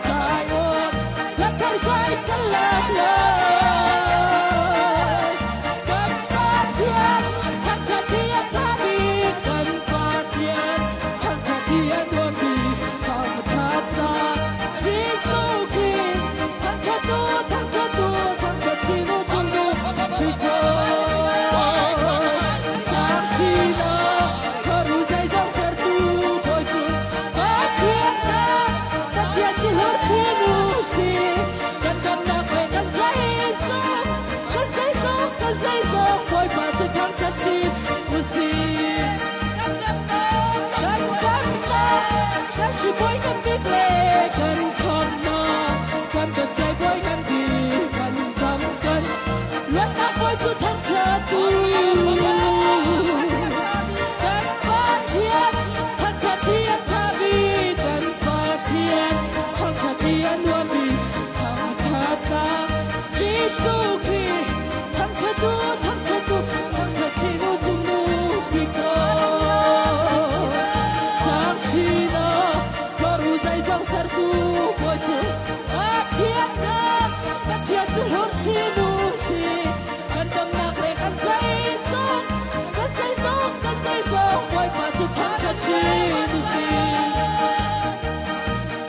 B: Zion lamthar zai kan lak lai kan Pathian thangṭhat hi a ṭha bik kan Pathian thangṭhat hi a nuam bik thangṭhat nak Jesuh Khrih thangṭhat u thangṭhat u thangṭhat chin u cung u bik ko sang chin ah khuaru zeizong sertu Bawi cu Pathian na Pathian cu hlor chin u si kan damnak le kan zeizong kan zeizong kan zeizong Bawipa cu thangṭhat chin u si kan damnak kan sibawi kan bik le kan khamnak kan dawtcai bawi kan bik kan dam kan luatnak bawi cu thangṭhat u kan Pathian thangṭhat hi a ṭha bik kan Pathian thangṭhat hi a nuam bik thangṭhat tlak Jesuh Khrih thangṭhat u thangṭhat u thangṭhat chin u cung nu bik ko sang chin ah khuaru zeizong sertu Bawi cu Pathian na Pathian cu hlor chin u si kan damnak le kan zeizong kan zeizong kan zeizong Bawipa cu thangṭhat chin u si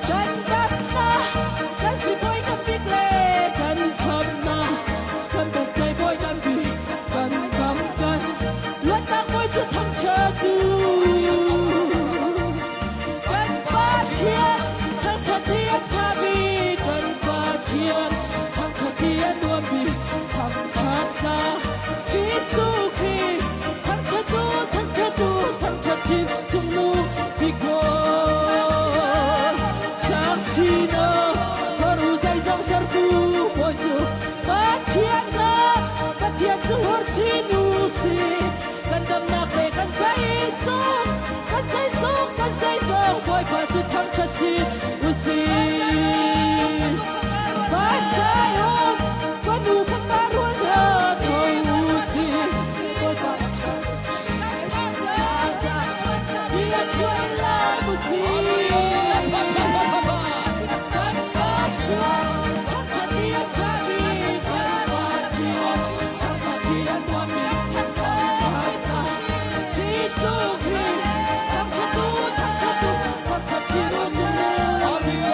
B: kan damnak kan sibawi kan bik le kan khamnak kan dawtcai bawi kan bik kan dam kan luatnak bawi cu thangṭhat u kan Pathian thangṭhat hi a ṭha bik kan Pathian thangṭhat hi a nuam bik thangṭhat tlak Jesuh Khrih thangṭhat u thangṭhat u thangṭhat chin cung nu bik ko sang chin ah khuaru zeizong sertu Bawi cu Pathian na Pathian cu hlor chin u si kan damnak le kan zeizong kan zeizong kan zeizong Bawipa cu thangṭhat chin u si Van Zion fanu fapa rual hna tho u si Bawipa Bia chuai lai mu si kan Pathian thangṭhat hi a ṭha bik kan Pathian thangṭhat hi a nuam bik thangṭhat Jesuh Khrih thangṭhat u thangṭhat u thangṭhat chin u cung u.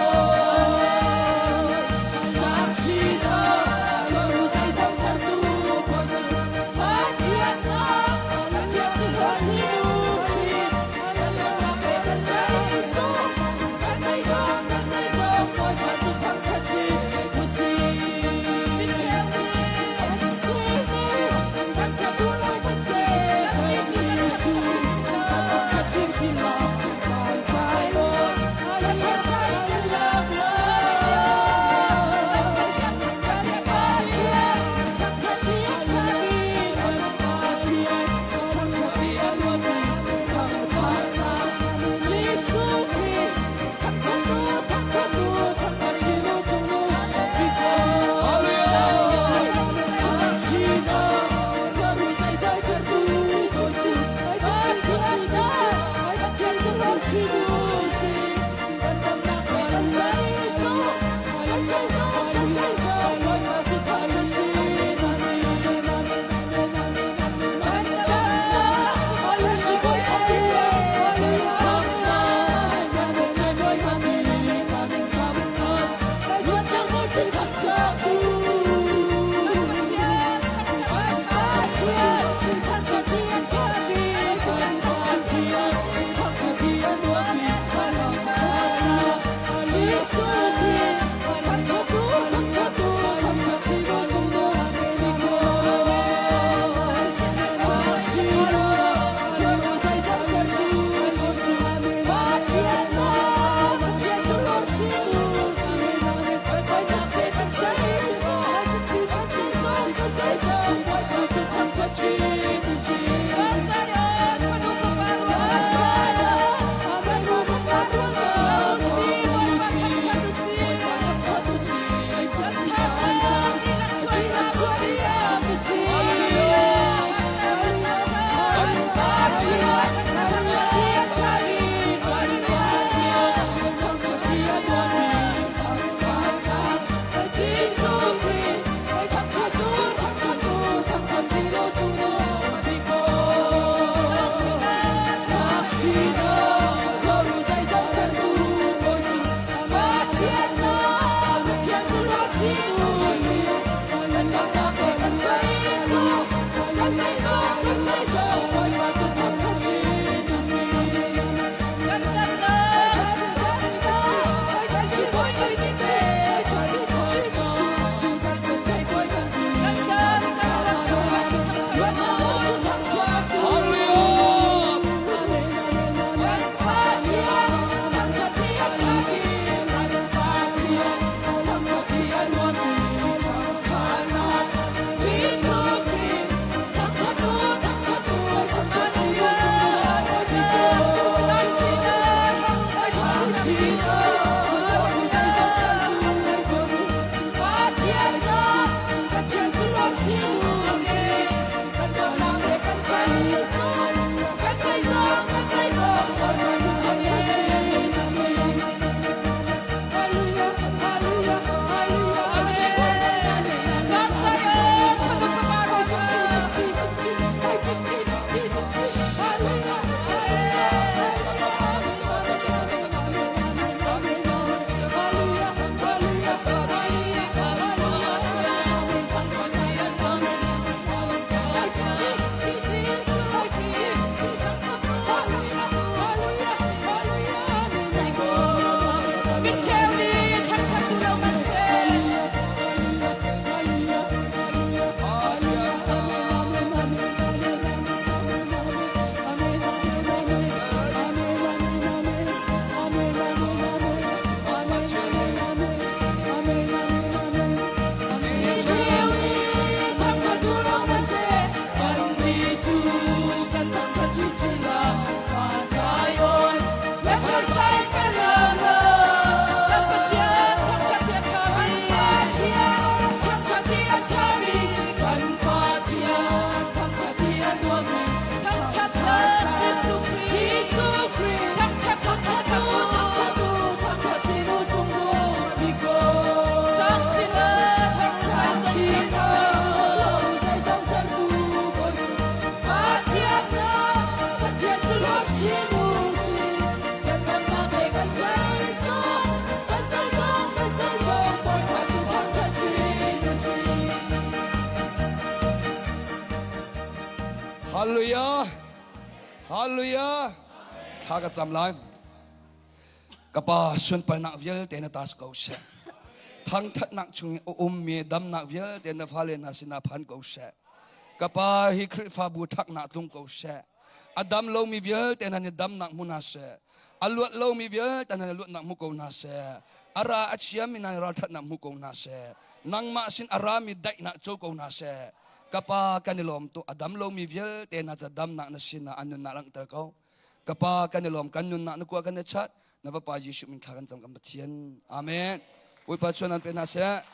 A: Hallelujah. Hallelujah. Thla ka cam lai. Ka pa sunparnak vialte na tas ko seh. Thangthatnak chung i ummi damnak vialte na fale hna sinah phan ko seh. Ka pa hi Khrihfabu thaknak tlung ko seh. A dam lomi vialte hna nih damnak hmu hna seh. A luat lomi vialte hna nih luatnak hmu ko hna seh. A ra a chiami hna nih ralṭhatnak hmu ko hna seh. Nangmah sin a rami daihnak co ko hna seh. Ka pa kan i lawm tuk. A dam lomi vialte hna ca damnak na sinah an nunnak langhter ko. Ka pa kan i lawm kan nunnak na kua kan i chat. Na vapa Jesuh min thla kan cam kan Pathian. Amen. Bawipa chuan an pe hna seh.